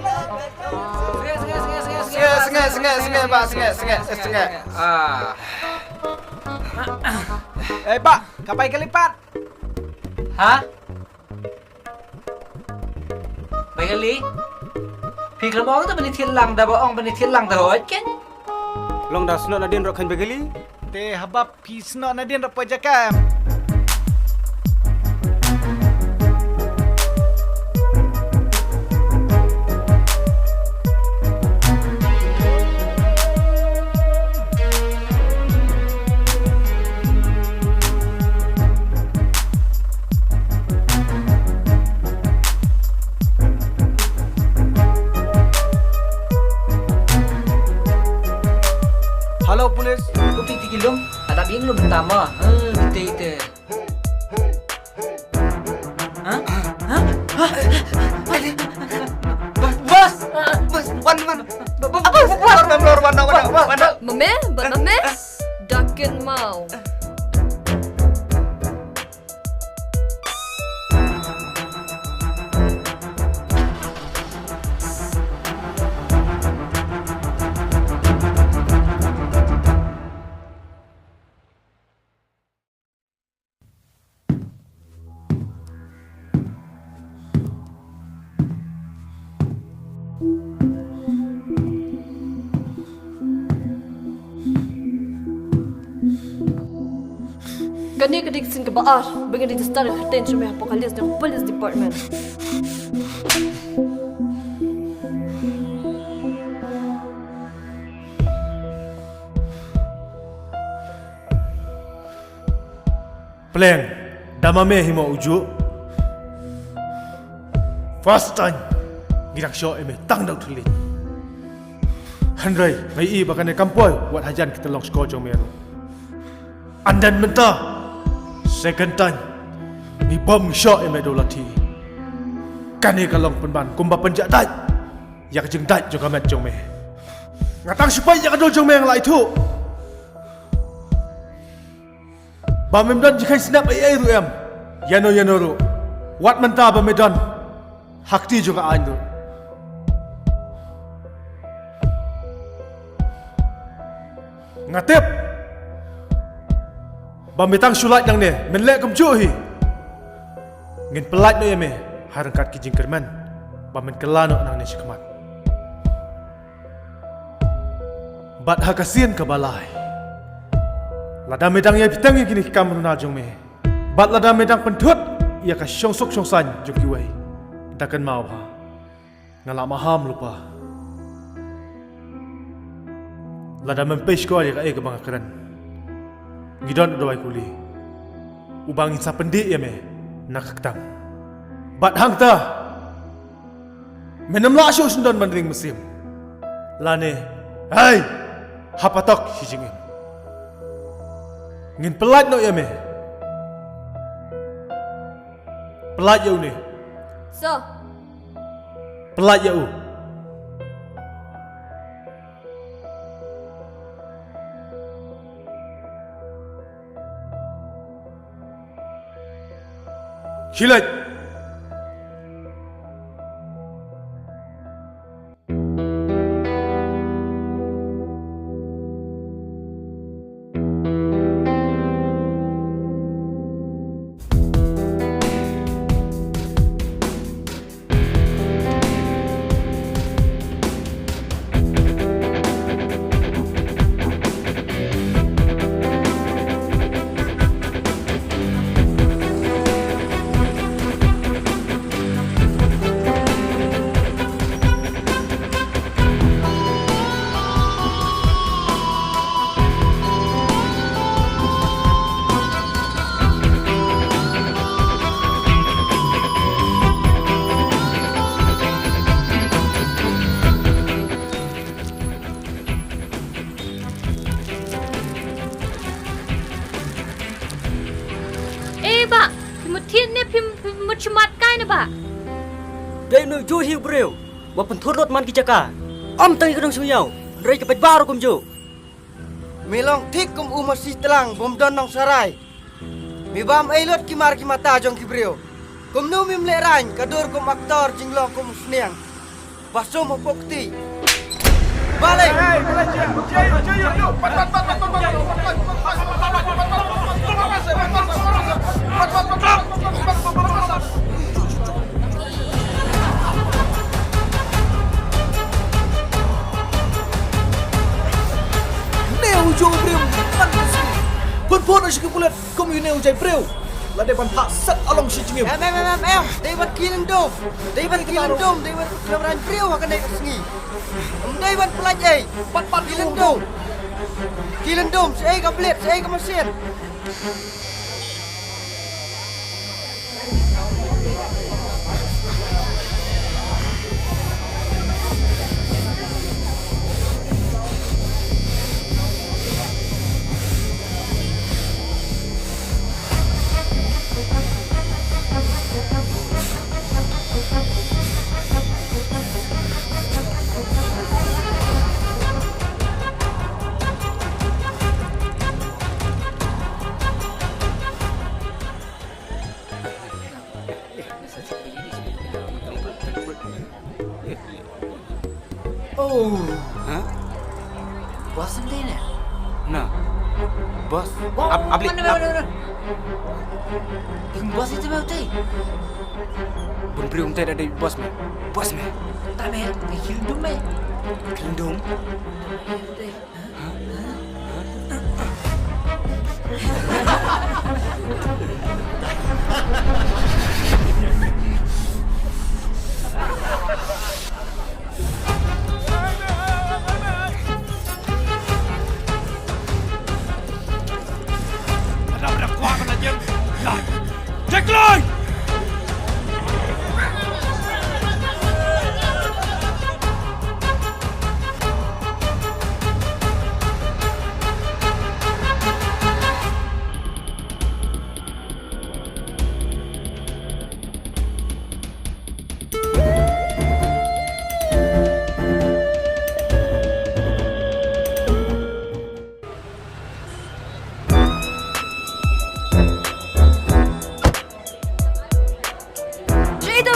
Sngewbha, sngewbha, sngewbha, sngewbha. Ah. Eh, Bah, ka bai ka lipat. Ha? Bai ka li? Phi khlem ong te ban ïa thied lang da, ba ong ban ïa thied lang da hooid kein. Long da snoh nadien ruh kein bai ka li. Te haba phi snoh nadien ruh poi jaka em. Hello, police. Ko phi ti ki lum, ada bing lum tama. Ha, te te. Ha? Ha? Ha? Bos! Bos! Wan, wan! Bos! Bos! Wan, wan, wan, wan, wan, wan. Mame, ba mame. Dakin mau. Kane ka dei ka sien kaba ar ba ngi register ïa ka kyrteng jong me hapoh ka list jong police department. Pleng, da ma me hi mo uju. First time ngi dang shoh ïa me tang da u thylliej. Hynrei nga ïohi ba kane kam poi wat hajan kita long shkor jong me ruh. And then mynta second time ngi bom ngi shoh ïa me da u lathi. Kane ka long pynban kumba pynjah dait ïa ka jingdait jong ka met jong me. Nga tang shu peit ïa ka dur jong me nga la ithuh. Ba mem don jingkheiñ snep ei ei ruh em. Ïano ïano ruh. Wat mynta ba me don ha kti jong ka aiñ ruh. Nga tip ba me tang shu lait nangne, men leh kumjuh hi. Ngin pyllait noh ïa me ha ryngkat ki jingkyrmen ba men kylla noh nangne shakhmat. Bad ha ka sien kaba lai, lada me dang ïai bteng ïa kine ki kam runa jong me, bad lada me dang pynthut ïa ka shongsuk shongsaiñ jong kiwei, da kynmaw bha, nga la maham lypa. Lada mem peit shkor ïa kaei kaba nga kren, ngi don u dawai kuli uba ngin sa pyndih ïa me na ka ktam. Bad hangta, men ym lah shuh shen don ban ring mynsiem lane, hei, ha patok shi jingim. Ngin pyllait noh ïa me. Pyllait ïa une. So. Pyllait ïa u. Khie leit. Eh, bah, phi mut thied ne phim, phi mut shamat kai ne, bah? Dei uno ujuh hi u briew ba pynthut lut man ki jaka. Ym tang ïa ka nong Shngew, hynrei ka paidbah ruh kumjuh. Me long thik kum u masi tlang bym don nongsarai. Me bam ei lut ki mar ki mata jong ki briew. Kumno mem lehraiñ ka dur kum actor, jinglong kum u sniang ba sum hapoh kti. Balei? Ne ujuh u briew man ka sngi. Phone phone sha ki pulit kum ïa une u jait briew. La dei ban phah set along shi jingim. Em, em, em, em, em. Dei ban ki lyndum. Dei ban ki lyndum. Dei ban khlem raiñ briew ha kane ka sngi. Em dei ban pyllait ei. Pat, pat, ki lyndum. Ki lyndum. Shaei ka blade, shaei ka machine. Oh. Ha? Boss em dei ne? Na. Boss. Wow, ab-, abli. Mana, mana, mana? Boss itu mau tei. Bun briew em tei da dei boss me. Boss me. Ta me, me khildum me. Khildum.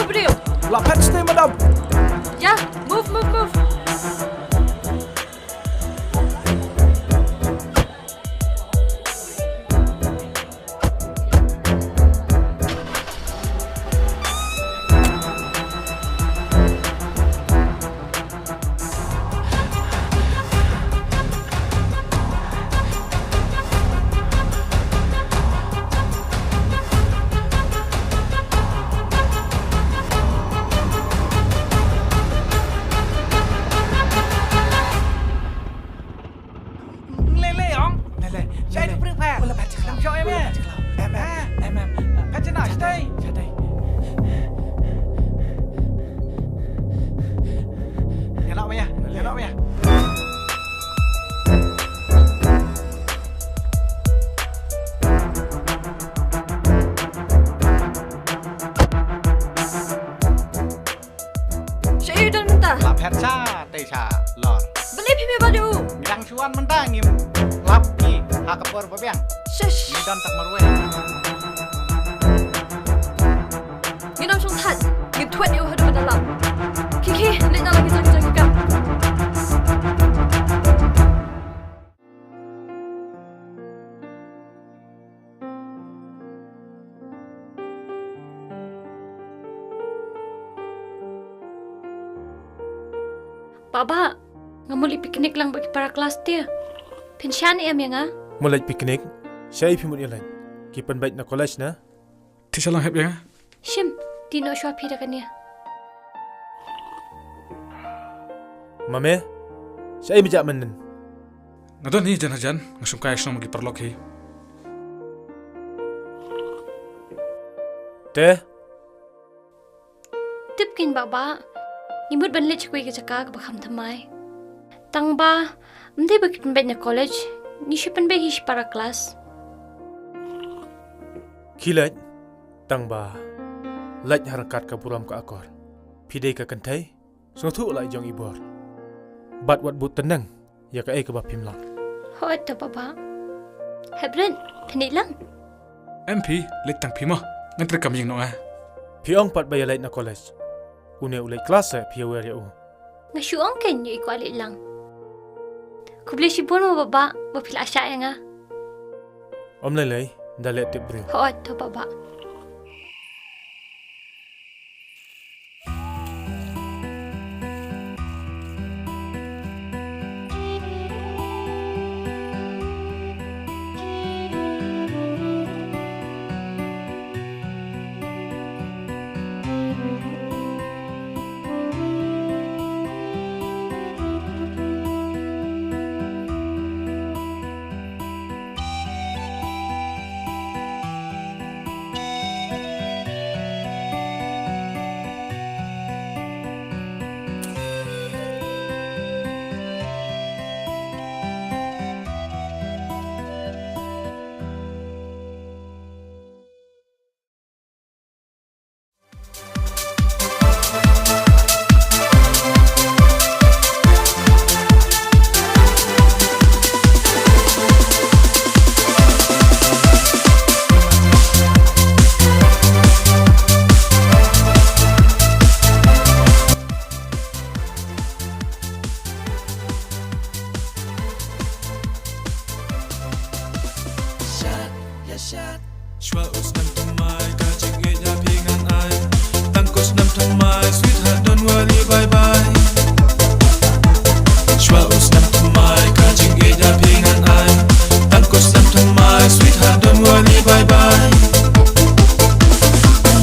Briew. Lah phet shatei, madam. Ya, move, move, move. Lei lei ong. Lei lei. Shai tu prik pha. Ula pha chiklau. Ula pha chiklau. Em em. Em em. Pha china shatei. Shatei. Ngelak maya. Ngelak maya. Sha ïa u don mynta. Lap het sha, tei sha, lor. Balei phim ïa bad ïa u? Ngi dang shu wan mynta ngim lap ki ha ka por ba biang. Shush. Ngi don tak marwei. Ngin ym shong thait. Ngin thwet ïa u haduh ba da lap. Khie khie, leit na la ki jong ki jong ki kam. Bah bah, nga mut leit picnic lang bad ki para klas te. Phin shah ne em ïa nga? Mut leit picnic? Shaei phi mut ïa leit? Ki pynbeit na college na. Te sha lang hep ïa nga. Shim, ti noh shuwa phi da kane. Mame, shaei mjah mynnin? Nga don hi jan hajan, nga shongkai shnong ma ki paralok hi. Te? Tip kein bah bah, ngi mut ban leit sha kawei ka jaka kaba kham thymmai. Tang ba, ym dei ba ki pynbeit na college, ngi shu pynbeit hi sha para klas. Khie leit, tang ba, leit ha ryngkat ka burom ka akor. Phi dei ka kynthei, sngewthuh la i jong i bor. Bad wat bud tyneng ïa kaei kaba phim lah. Hooid to bah bah. Hep rit, phin ïaid lang? Em phi, leit tang phi mo. Ngan trei kam ïing noh nga. Phi ong pat ba ïa leit na college. Une u leit klas eh, phi ïawer ïa u. Nga shu ong kein ïa i kwah leit lang. Khublei shibun mo bah bah, ba phi la shah ïa nga. Ym lei lei, da leh tip briew. Hooid to bah bah. Shut, ya shut. Shuwa u snem thymmai ka jingïeit ïa phi ngan ai. Tang kut snem thymmai, sweetheart, don't worry, bye bye. Shuwa u snem thymmai ka jingïeit ïa phi ngan ai. Tang kut snem thymmai, sweetheart, don't worry, bye bye.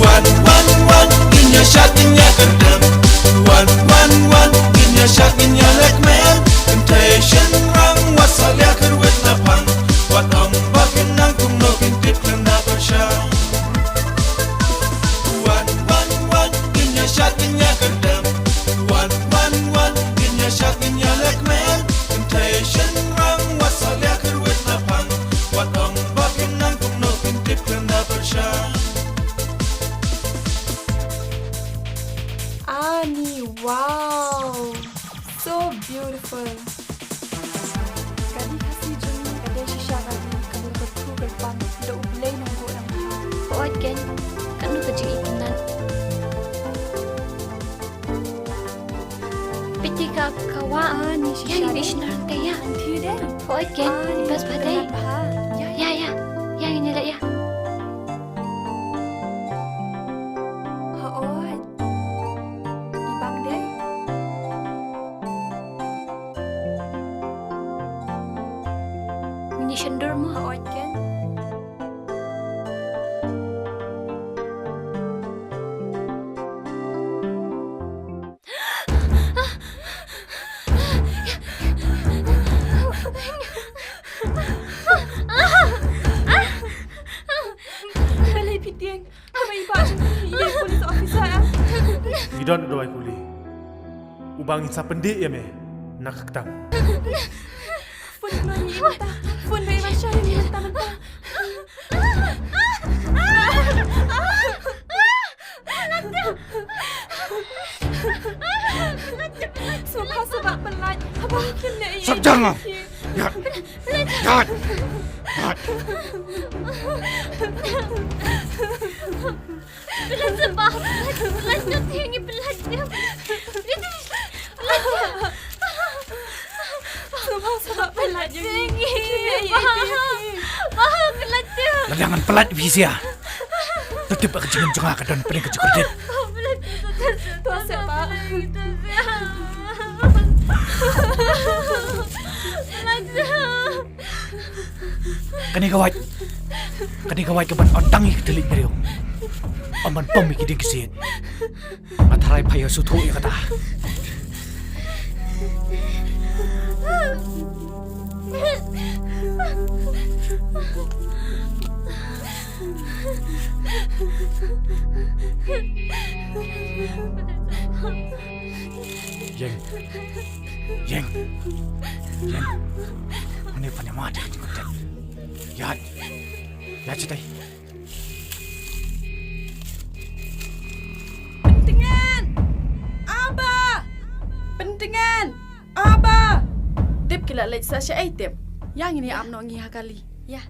Wan wan wan, ngin ïa shad ngin ïa kyndem. Wan wan wan, ngin ïa shad ngin ïa lekmen. Kynthei shynrang wat sa liah kyrwit na phang. Wat ong ba kin nang kumno kin tip khlem da pyrshang. Wan wan wan, ngin ïa shad ngin ïa kyndem. Wan wan wan, ngin ïa shad ngin ïa lekmen. Kynthei shynrang wat sa liah kyrwit na phang. Wat ong ba kin nang kumno kin tip khlem da pyrshang. Ani, wow. So beautiful. Ka dei Khasi jong ngi, ka dei shisha ka dei, ka dei ka thu ka pang, da U Blei nongbuh nongthaw. Hooid kein, katno ka jingitynnat. Ka wah. Ah, ni shisha. Ïa, ni shisha te ïa. Hooid ken, bas ba dei. Ïa, ïa. Ïa, ngin ïa leh ïa. Hooid. I bang dei. Ngin ïa shon dur mo. Hooid ken. Balei phi tieng? Haba i bah jong phi i dei police officer, eh? Ngi don u dawai kuli uba ngin sa pyndih ïa me na ka kyrteng. Phone ba i mynta. Phone ba i ba shah ïa ngi mynta mynta. Sngewbha sngewbha pyllait. Haba kim ne i. Sop jar nga. Ïa. Ïa. Ïa. Pyllait sngewbha. Pyllait sngewbha. Pyllait sngewbha. Sngewbha sngewbha pyllait ïa ngi. Pyllait ïa ngi. Bah, pyllait ïa. Lada ngan pyllait ïa phi sha. Te tip ba ka jingim jong nga ka don pdeng ka jingkordit. Pyllait ïa. To sngewbha. Pyllait ïa. Kane ka wait. Kane ka wait kaban ong tang ïa ka thylliej briew. Ym ban pom ïa ki dieng ki siej. Nga tharai pha ïa sngewthuh ïa kata. Ïeng. Ïeng. Ïeng. Hangne phan ïa ma te ka jingkordit. Ïaid. Ïaid shatei. Pyntngen! Aba! Pyntngen! Aba! Tip ki la leit sa shaei tip. Ïa ngin ïa ap noh ngi ha kali. Ïa.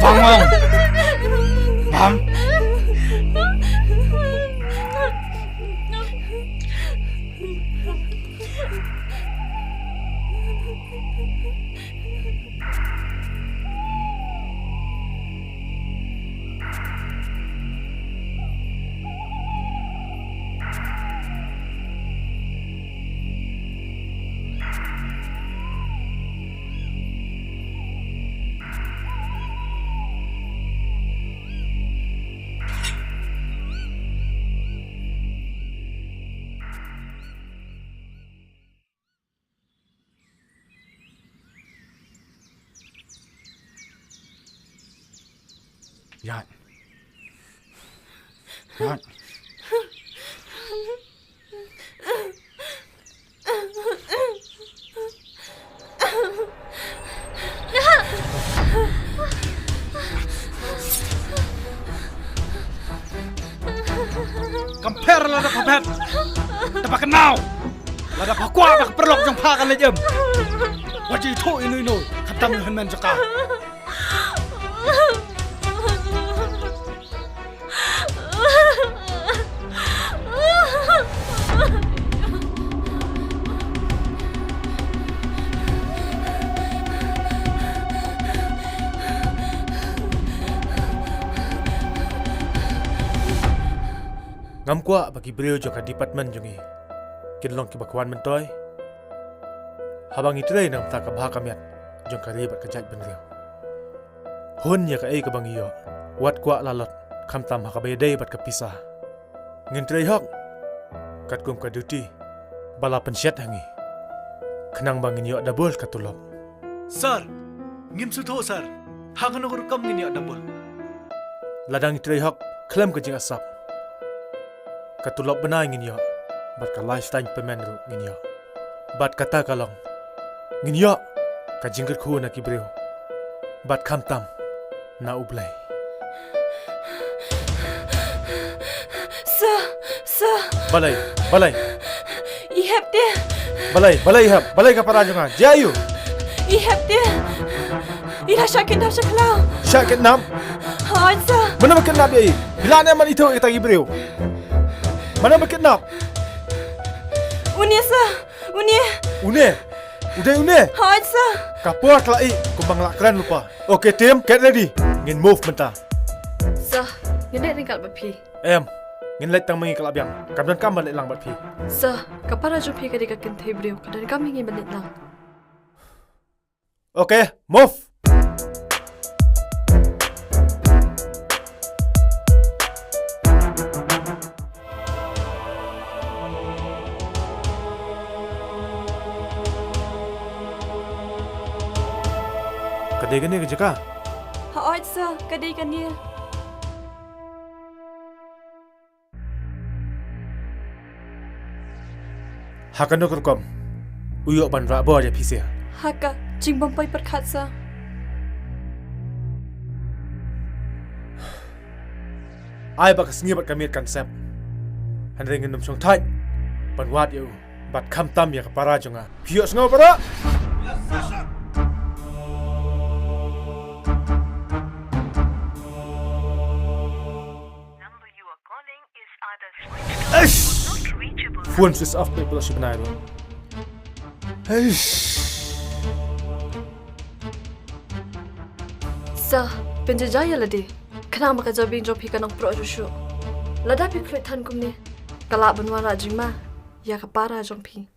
Bang, bang. Bang. Ïaid. Ïaid. Kam pher lada pha phet. Te ba kynmaw. Lada pha kwah ba ka paralok jong pha kan leit im. Wat ju ithuh ino ino. Khamtam ïa u hynmen jong ka. Ngam kwah ba ki briew jong ka department jong ngi kin long kiba kwah myntoi. Haba ngi trei na ka bynta ka bha ka miat jong ka ri bad ka jaitbynriew. Hun ïa kaei kaba ngi ïoh, wat kwah lalot, khamtam ha kaba ïadei bad ka pisa. Ngin trei hok, katkum ka duty ba la pynshet ha ngi, khnang ba ngin ïoh double ka tulop. Sir, ngim sngewthuh sir, ha kano ka rukom ngin ïoh double? Lada ngi trei hok khlem ka jingasap, ka tulop bnai ngin ïoh, bad ka lifetime payment ruh ngin ïoh. Bad kata ka long, ngin ïoh ka jingkyrkhu na ki briew, bad khamtam na U Blei. Sir, sir. Balei, balei? I hep te. Balei, balei i hep? Balei ka para jong nga? Jia aiu? I hep te. I la shah kidnap sha khlaw. Shah kidnap? Hooid sir. Mano ba kidnap ïa i? Phi lah ne em ban ithuh ïa kita ki briew? Mano ba kidnap? Une sir. Une. Une? U dei une? Hooid sir. Ka por ka la ih kumba nga la kren lypa. Okay team, get ready. Ngin move mynta. Sir, ngin leit ryngkat bad phi. Em, ngin leit tang ma ngi ka la biang. Kam donkam ban leit lang bad phi. Sir, ka para jong phi ka dei ka kynthei briew, ka donkam ma ngi ban leit lang. Okay, move. Ka dei kane ka jaka? Hooid sir, ka dei kane. Ha kano ka rukom u ïoh ban rah bor ïa phi sir? Ha ka jingbym poi pyrkhat sir. Ai ba ka sngi bad ka miet kan sep, hynrei ngin ym shong thait ban wad ïa u bad khamtam ïa ka para jong nga. Phi ïohsngew para? Number you are calling is either switched off or not reachable. Phone switch off peit palat shi bnai ruh. Eish. Sir, pynjynjar ïa lade. Khnang ba ka jabieng jong phi kan nang proh shuh shuh. Lada phi khlem than kumne, ka lah ban wanrah jingma ïa ka para jong phi.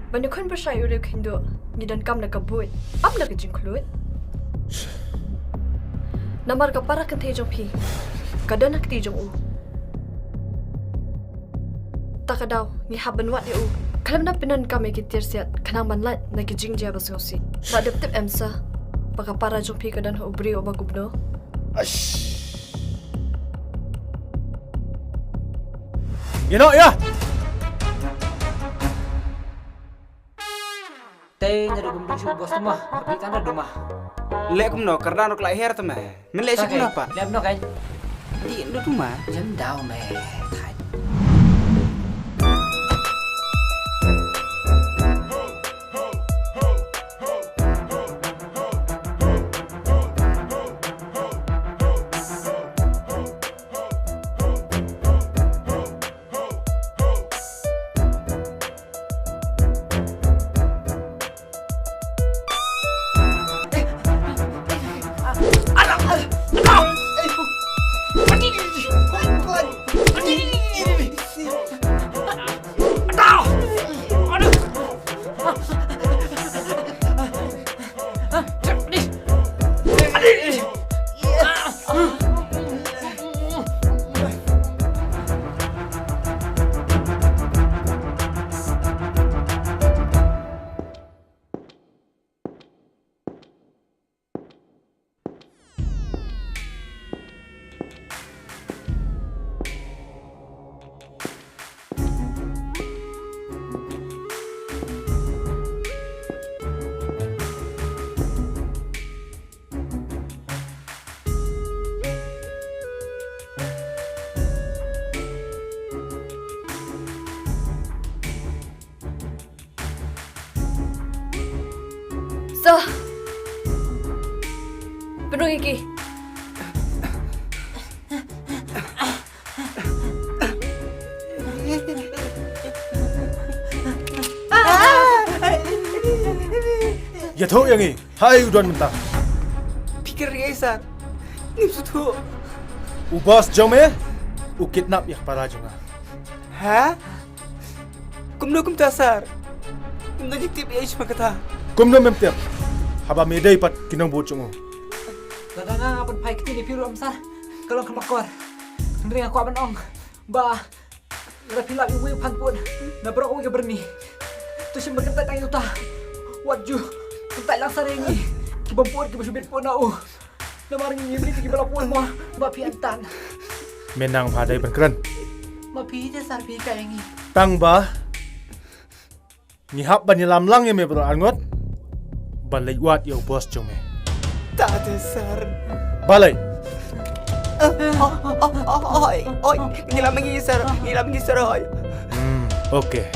Ban ïakhun pyrshah ïa u riewkhynduh, ngi donkam da ka buit, ym da ka jingkhluit. Namar ka para kynthei jong phi ka don ha kti jong u. Ta ka daw ngi hap ban wad ïa u, khlem da pyndonkam ïa ki tiar siat khnang ban lait na ki jingjia ba sngewsih. Sa dep tip em sir ba ka para jong phi ka don ha u briew uba kumno? Aish. Ïa noh ïa. Te nga dei bym dei shuh bos tu ma, ha phi tang da duma. Leh kumno, kyrdan ruh ka la her te me. Men leh shuh kumno pat? Leh kumno kan? Dei da duma. Jan daw me. Thait. Sir. Pynrung ïa ki. Ïathuh ïa ngi, haei u don mynta? Phi kren ïa i sir. Ngim sngewthuh. U boss jong me u kidnap ïa ka para jong nga. Ha? Kumno kumta sir? Kumno ngi tip ïa i sha kata? Kumno mem tip? Haba me dei pat ki nongbud jong u. Lada nga nga pynphai ktien ïa phi ruh em sir, ka long kaba kor. Hynrei nga kwah ban ong ba lada phi lap ïa uwei u phanpud na baroh kawei ka byrni, to shim ban kyntait tang ïa uta. Wat ju kyntait lang sir ïa ngi ki bym pud, ki ba shu bit pud na u. Namar ngi ïa ngi ki ba la pud mo ba phi antan. Me nang pha dei ban kren. Ma phi te sir phi ka ïa ngi. Tang ba ngi hap ban ïalam lang ïa me baroh arngut ban leit wad ïa u boss jong me. Ta te sir. Balei? Oi, oi, ngi lam ngi sir, ngi lam ngi sir oi. Hmm, okay.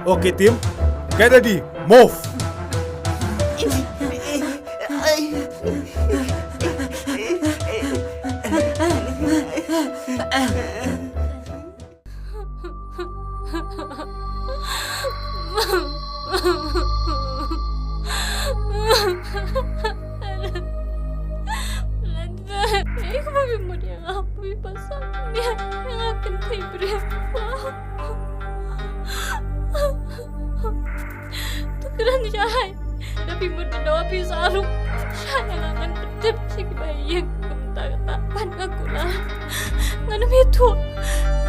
Okay team, get ready, move. To kren shai. Da phi mut da phi sa ruh. Shai nga ngan pyntip sha kiba ïeng kumta kata. Ban nga kular. Ngan ym ïathuh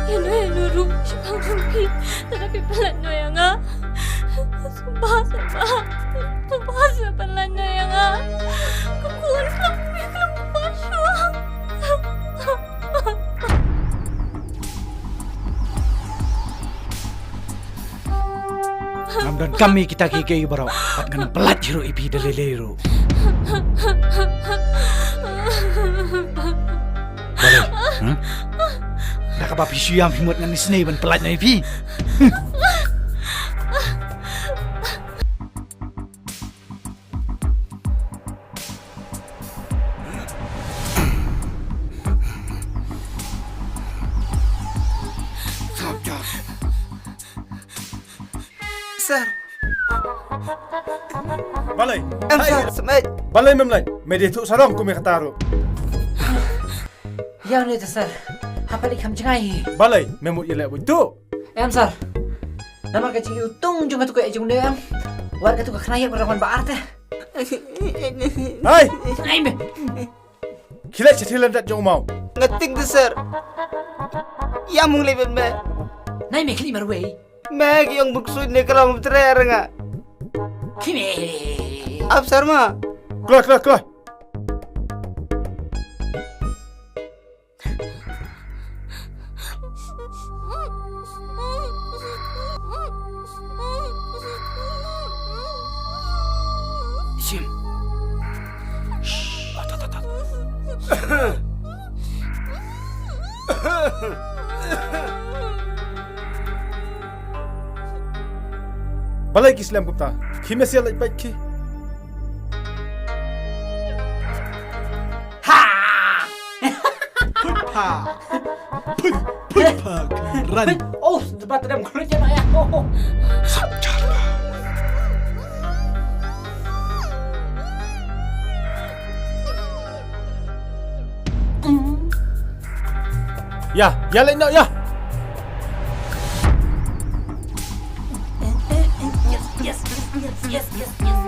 ïano ïano ruh shaphang jong phi. Lada phi pynlait noh ïa nga. Sngewbha, sngewbha. Sngewbha sa pynlait noh ïa nga. Ka khun ka khun ka khun. Ngam donkam ïa kita kiei kiei baroh. Bad ngan ym pynlait hi ruh ïa phi da lei lei ruh. Balei? Hmm? Da kaba phi shu ïam phi mut ngan isynei ban pynlait noh ïa phi. Sir. Balei? Em, hai, sir, smet. Balei mem lait? Me dei thuh sarong kum ïa kata ruh. Ïa une te sir. Haba leit kham jngai hi. Balei? Me mut ïaleh buit tuh. Em sir. Namar ka jingïutung jong katu ka jong ne em. Wat katu ka khynnah ïa ka rangwan ba ar te. Hai! Ai me. Khie leit sha thailand dat jong u maw. Nga tieng te sir. Ïa mung leit bad me. Nai me khlieh marwei. Me ki ong buksuid ne ka long tre ar nga. Khlieh me. Ap sir ma. Kloi, kloi, kloi. Shim. Shh. At, at, at, at. Balei ki slem kumta? Ki me sia lait bait ki. Ha! Phut pha. Phut, phut pha, kan ran. Oh, debat dem kru je ya. Oh. Sap jar. Ya, ya leh no ya. Yes, yes, yes, yes, yes, yes.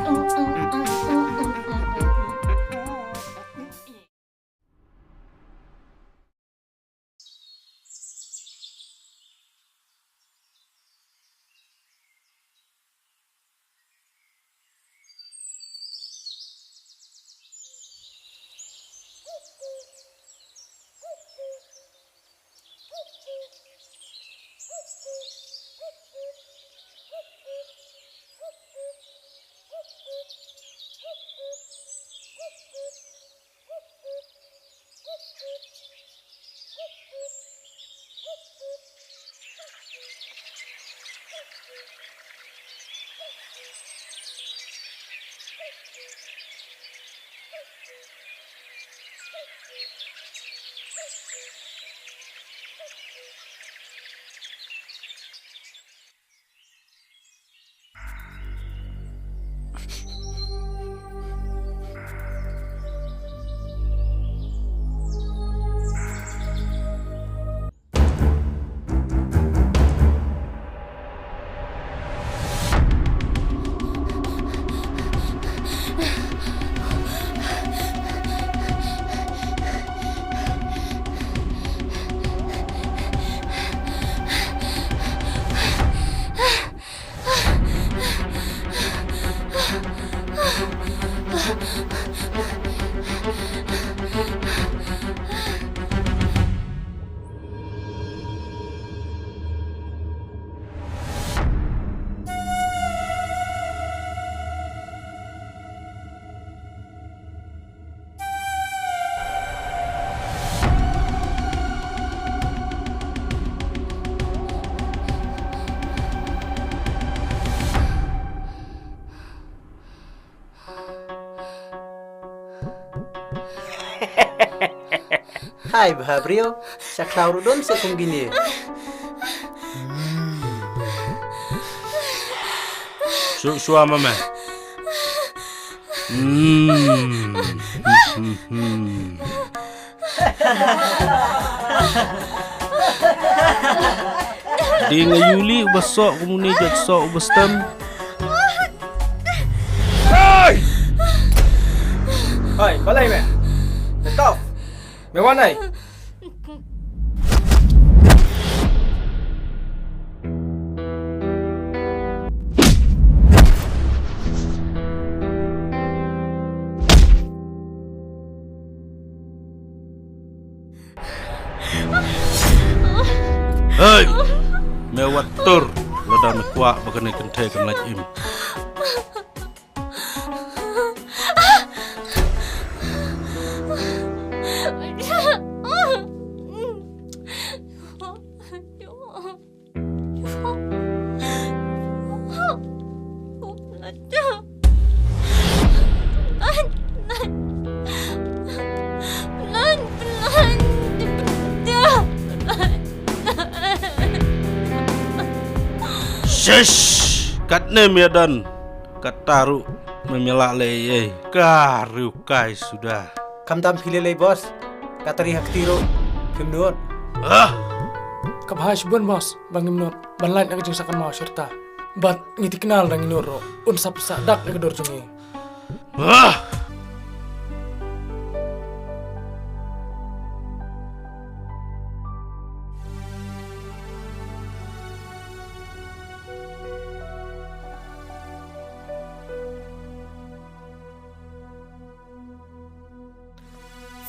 Hai bha briew, sha khlaw ruh don se kum kine. Suk sua ma me. Hmm. Ding ayu li uba sok kumuni jot sok uba stem. Hai! Hai, balai me. Stop. Me wan ai. Hei! Me wat tur lada me kwah ba kane kynthei kan lait im. Shish! Katne me don. Kata ruh me lah leh ei ei. Ka riewkai suda. Kam dam phi lei lei boss. Kata ri ha kti ruh phim nud. Ah! Ka bha shibun boss ba ngim nud ban lait na ka jingsakan maw shirta. Bad ngi tikna lada ngi nud ruh un sa pynsah dak da ka dur jong ngi. Ah!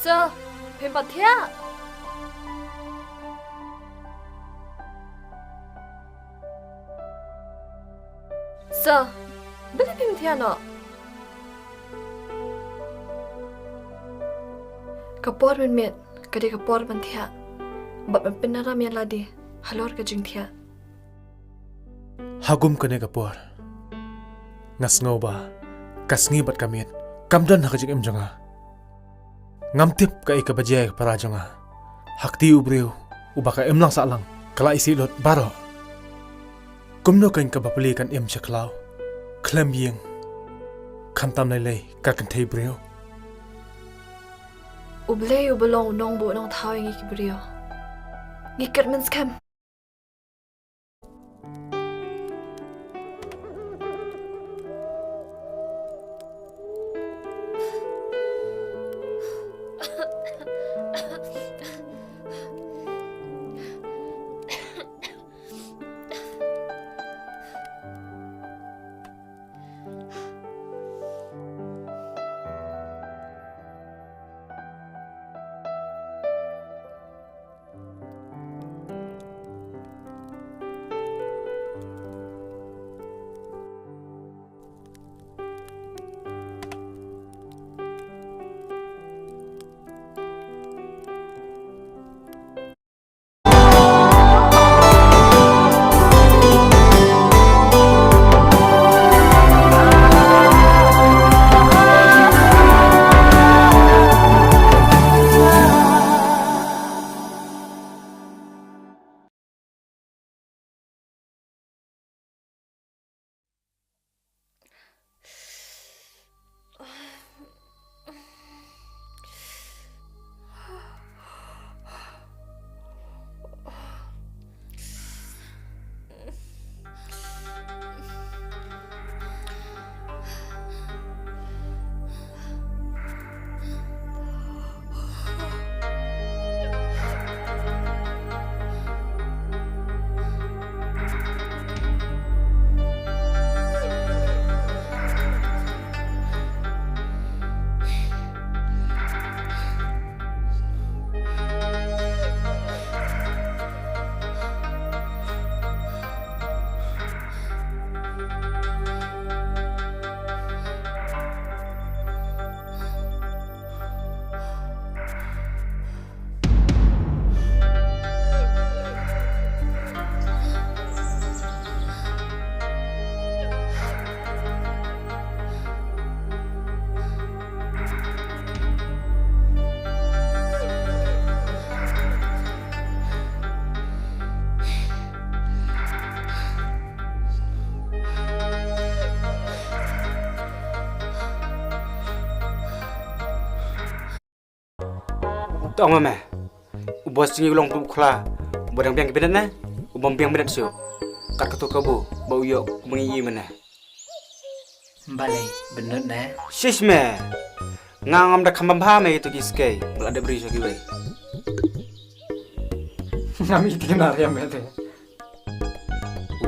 Sir, phim pat thiah? Sir, balei phim thiah noh? Ka por mynmiet ka dei ka por ban thiah bad ban pynram ïa lade halor ka jingthiah. Ha kum kane ka por nga sngew ba ka sngi bad ka miet kam don ha ka jingim jong nga. Ngam tip kaei kaba jia ïa ka para jong nga. Ha kti u briew uba ka imlang sahlang ka la isih lut baroh. Kumno kein kaba pli kan im sha khlaw khlem ïing, khamtam lei lei ka kynthei briew. U Blei uba long u nongbuh nongthaw ïa ngi ki briew. Ngi kyrmen skhem. To ong ma me. U boss jong ngi u long utu u khla uba dang biang ki bnat ne, u bym biang bnat shuh. Kat katu kabu ba u ïoh kumba ngi ïohi mynne. Balei bnat ne? Shish me. Nga ngam da kham bam bha me itu ki skei ba la dep ri sha kiwei. Ngam ïohi te na riam me te.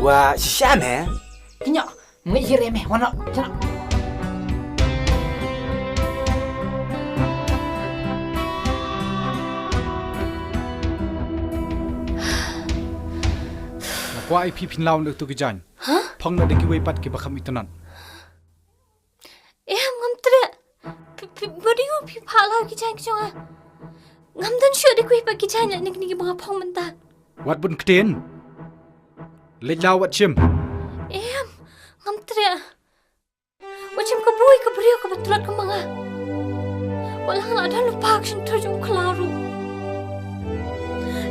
Wa shisha me. Kynnoh. Ngi ïa re me wan noh. Kynnoh. Nga kwah ïa phi phin law na utu ki jaiñ. Hah? Phong na da kiwei pat kiba kham itynnad. Em, ngam treh. Phi, phi, ba dei u phi phah law ki jaiñ ki jong nga. Ngam don shuh da kiwei pat ki jaiñ lane kine kiba nga phong mynta. Wat bun ktien. Leit law wat shim. Em, ngam treh. Wat shim ka bui ka briew kaba tlot ka ma nga. Wat la nga la don lypa ka shyntur jong u khla ruh.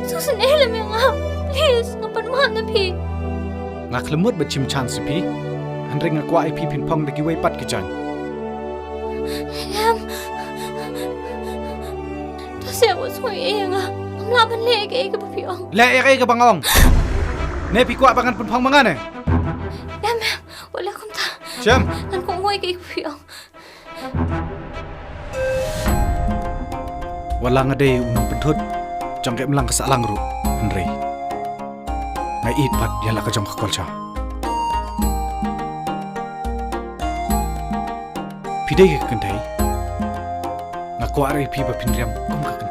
Sngewsynei lem ïa nga. Please, nga pan map na phi. Nga khlem mut ban shim chance ïa phi. Hynrei nga kwah ïa phi phin phong da kiwei pat ki jaiñ. Em. To seh wat sngew ïa nga. Ngam lah ban leh kaei kaba phi ong. Leh ïa kaei kaba nga ong. Ne phi kwah ba ngan pynphong ma nga ne? Em, em. Wat leh kumta. Shem. Ngan kohnguh ïa kaei kaba phi ong. Wat la nga dei u nongpynthut jong ka imlang ka sahlang ruh, hynrei nga ïeit pat ïa la ka jong ka culture. Phi dei ka kynthei, nga kwah ruh ïa phi ba phin riam kum ka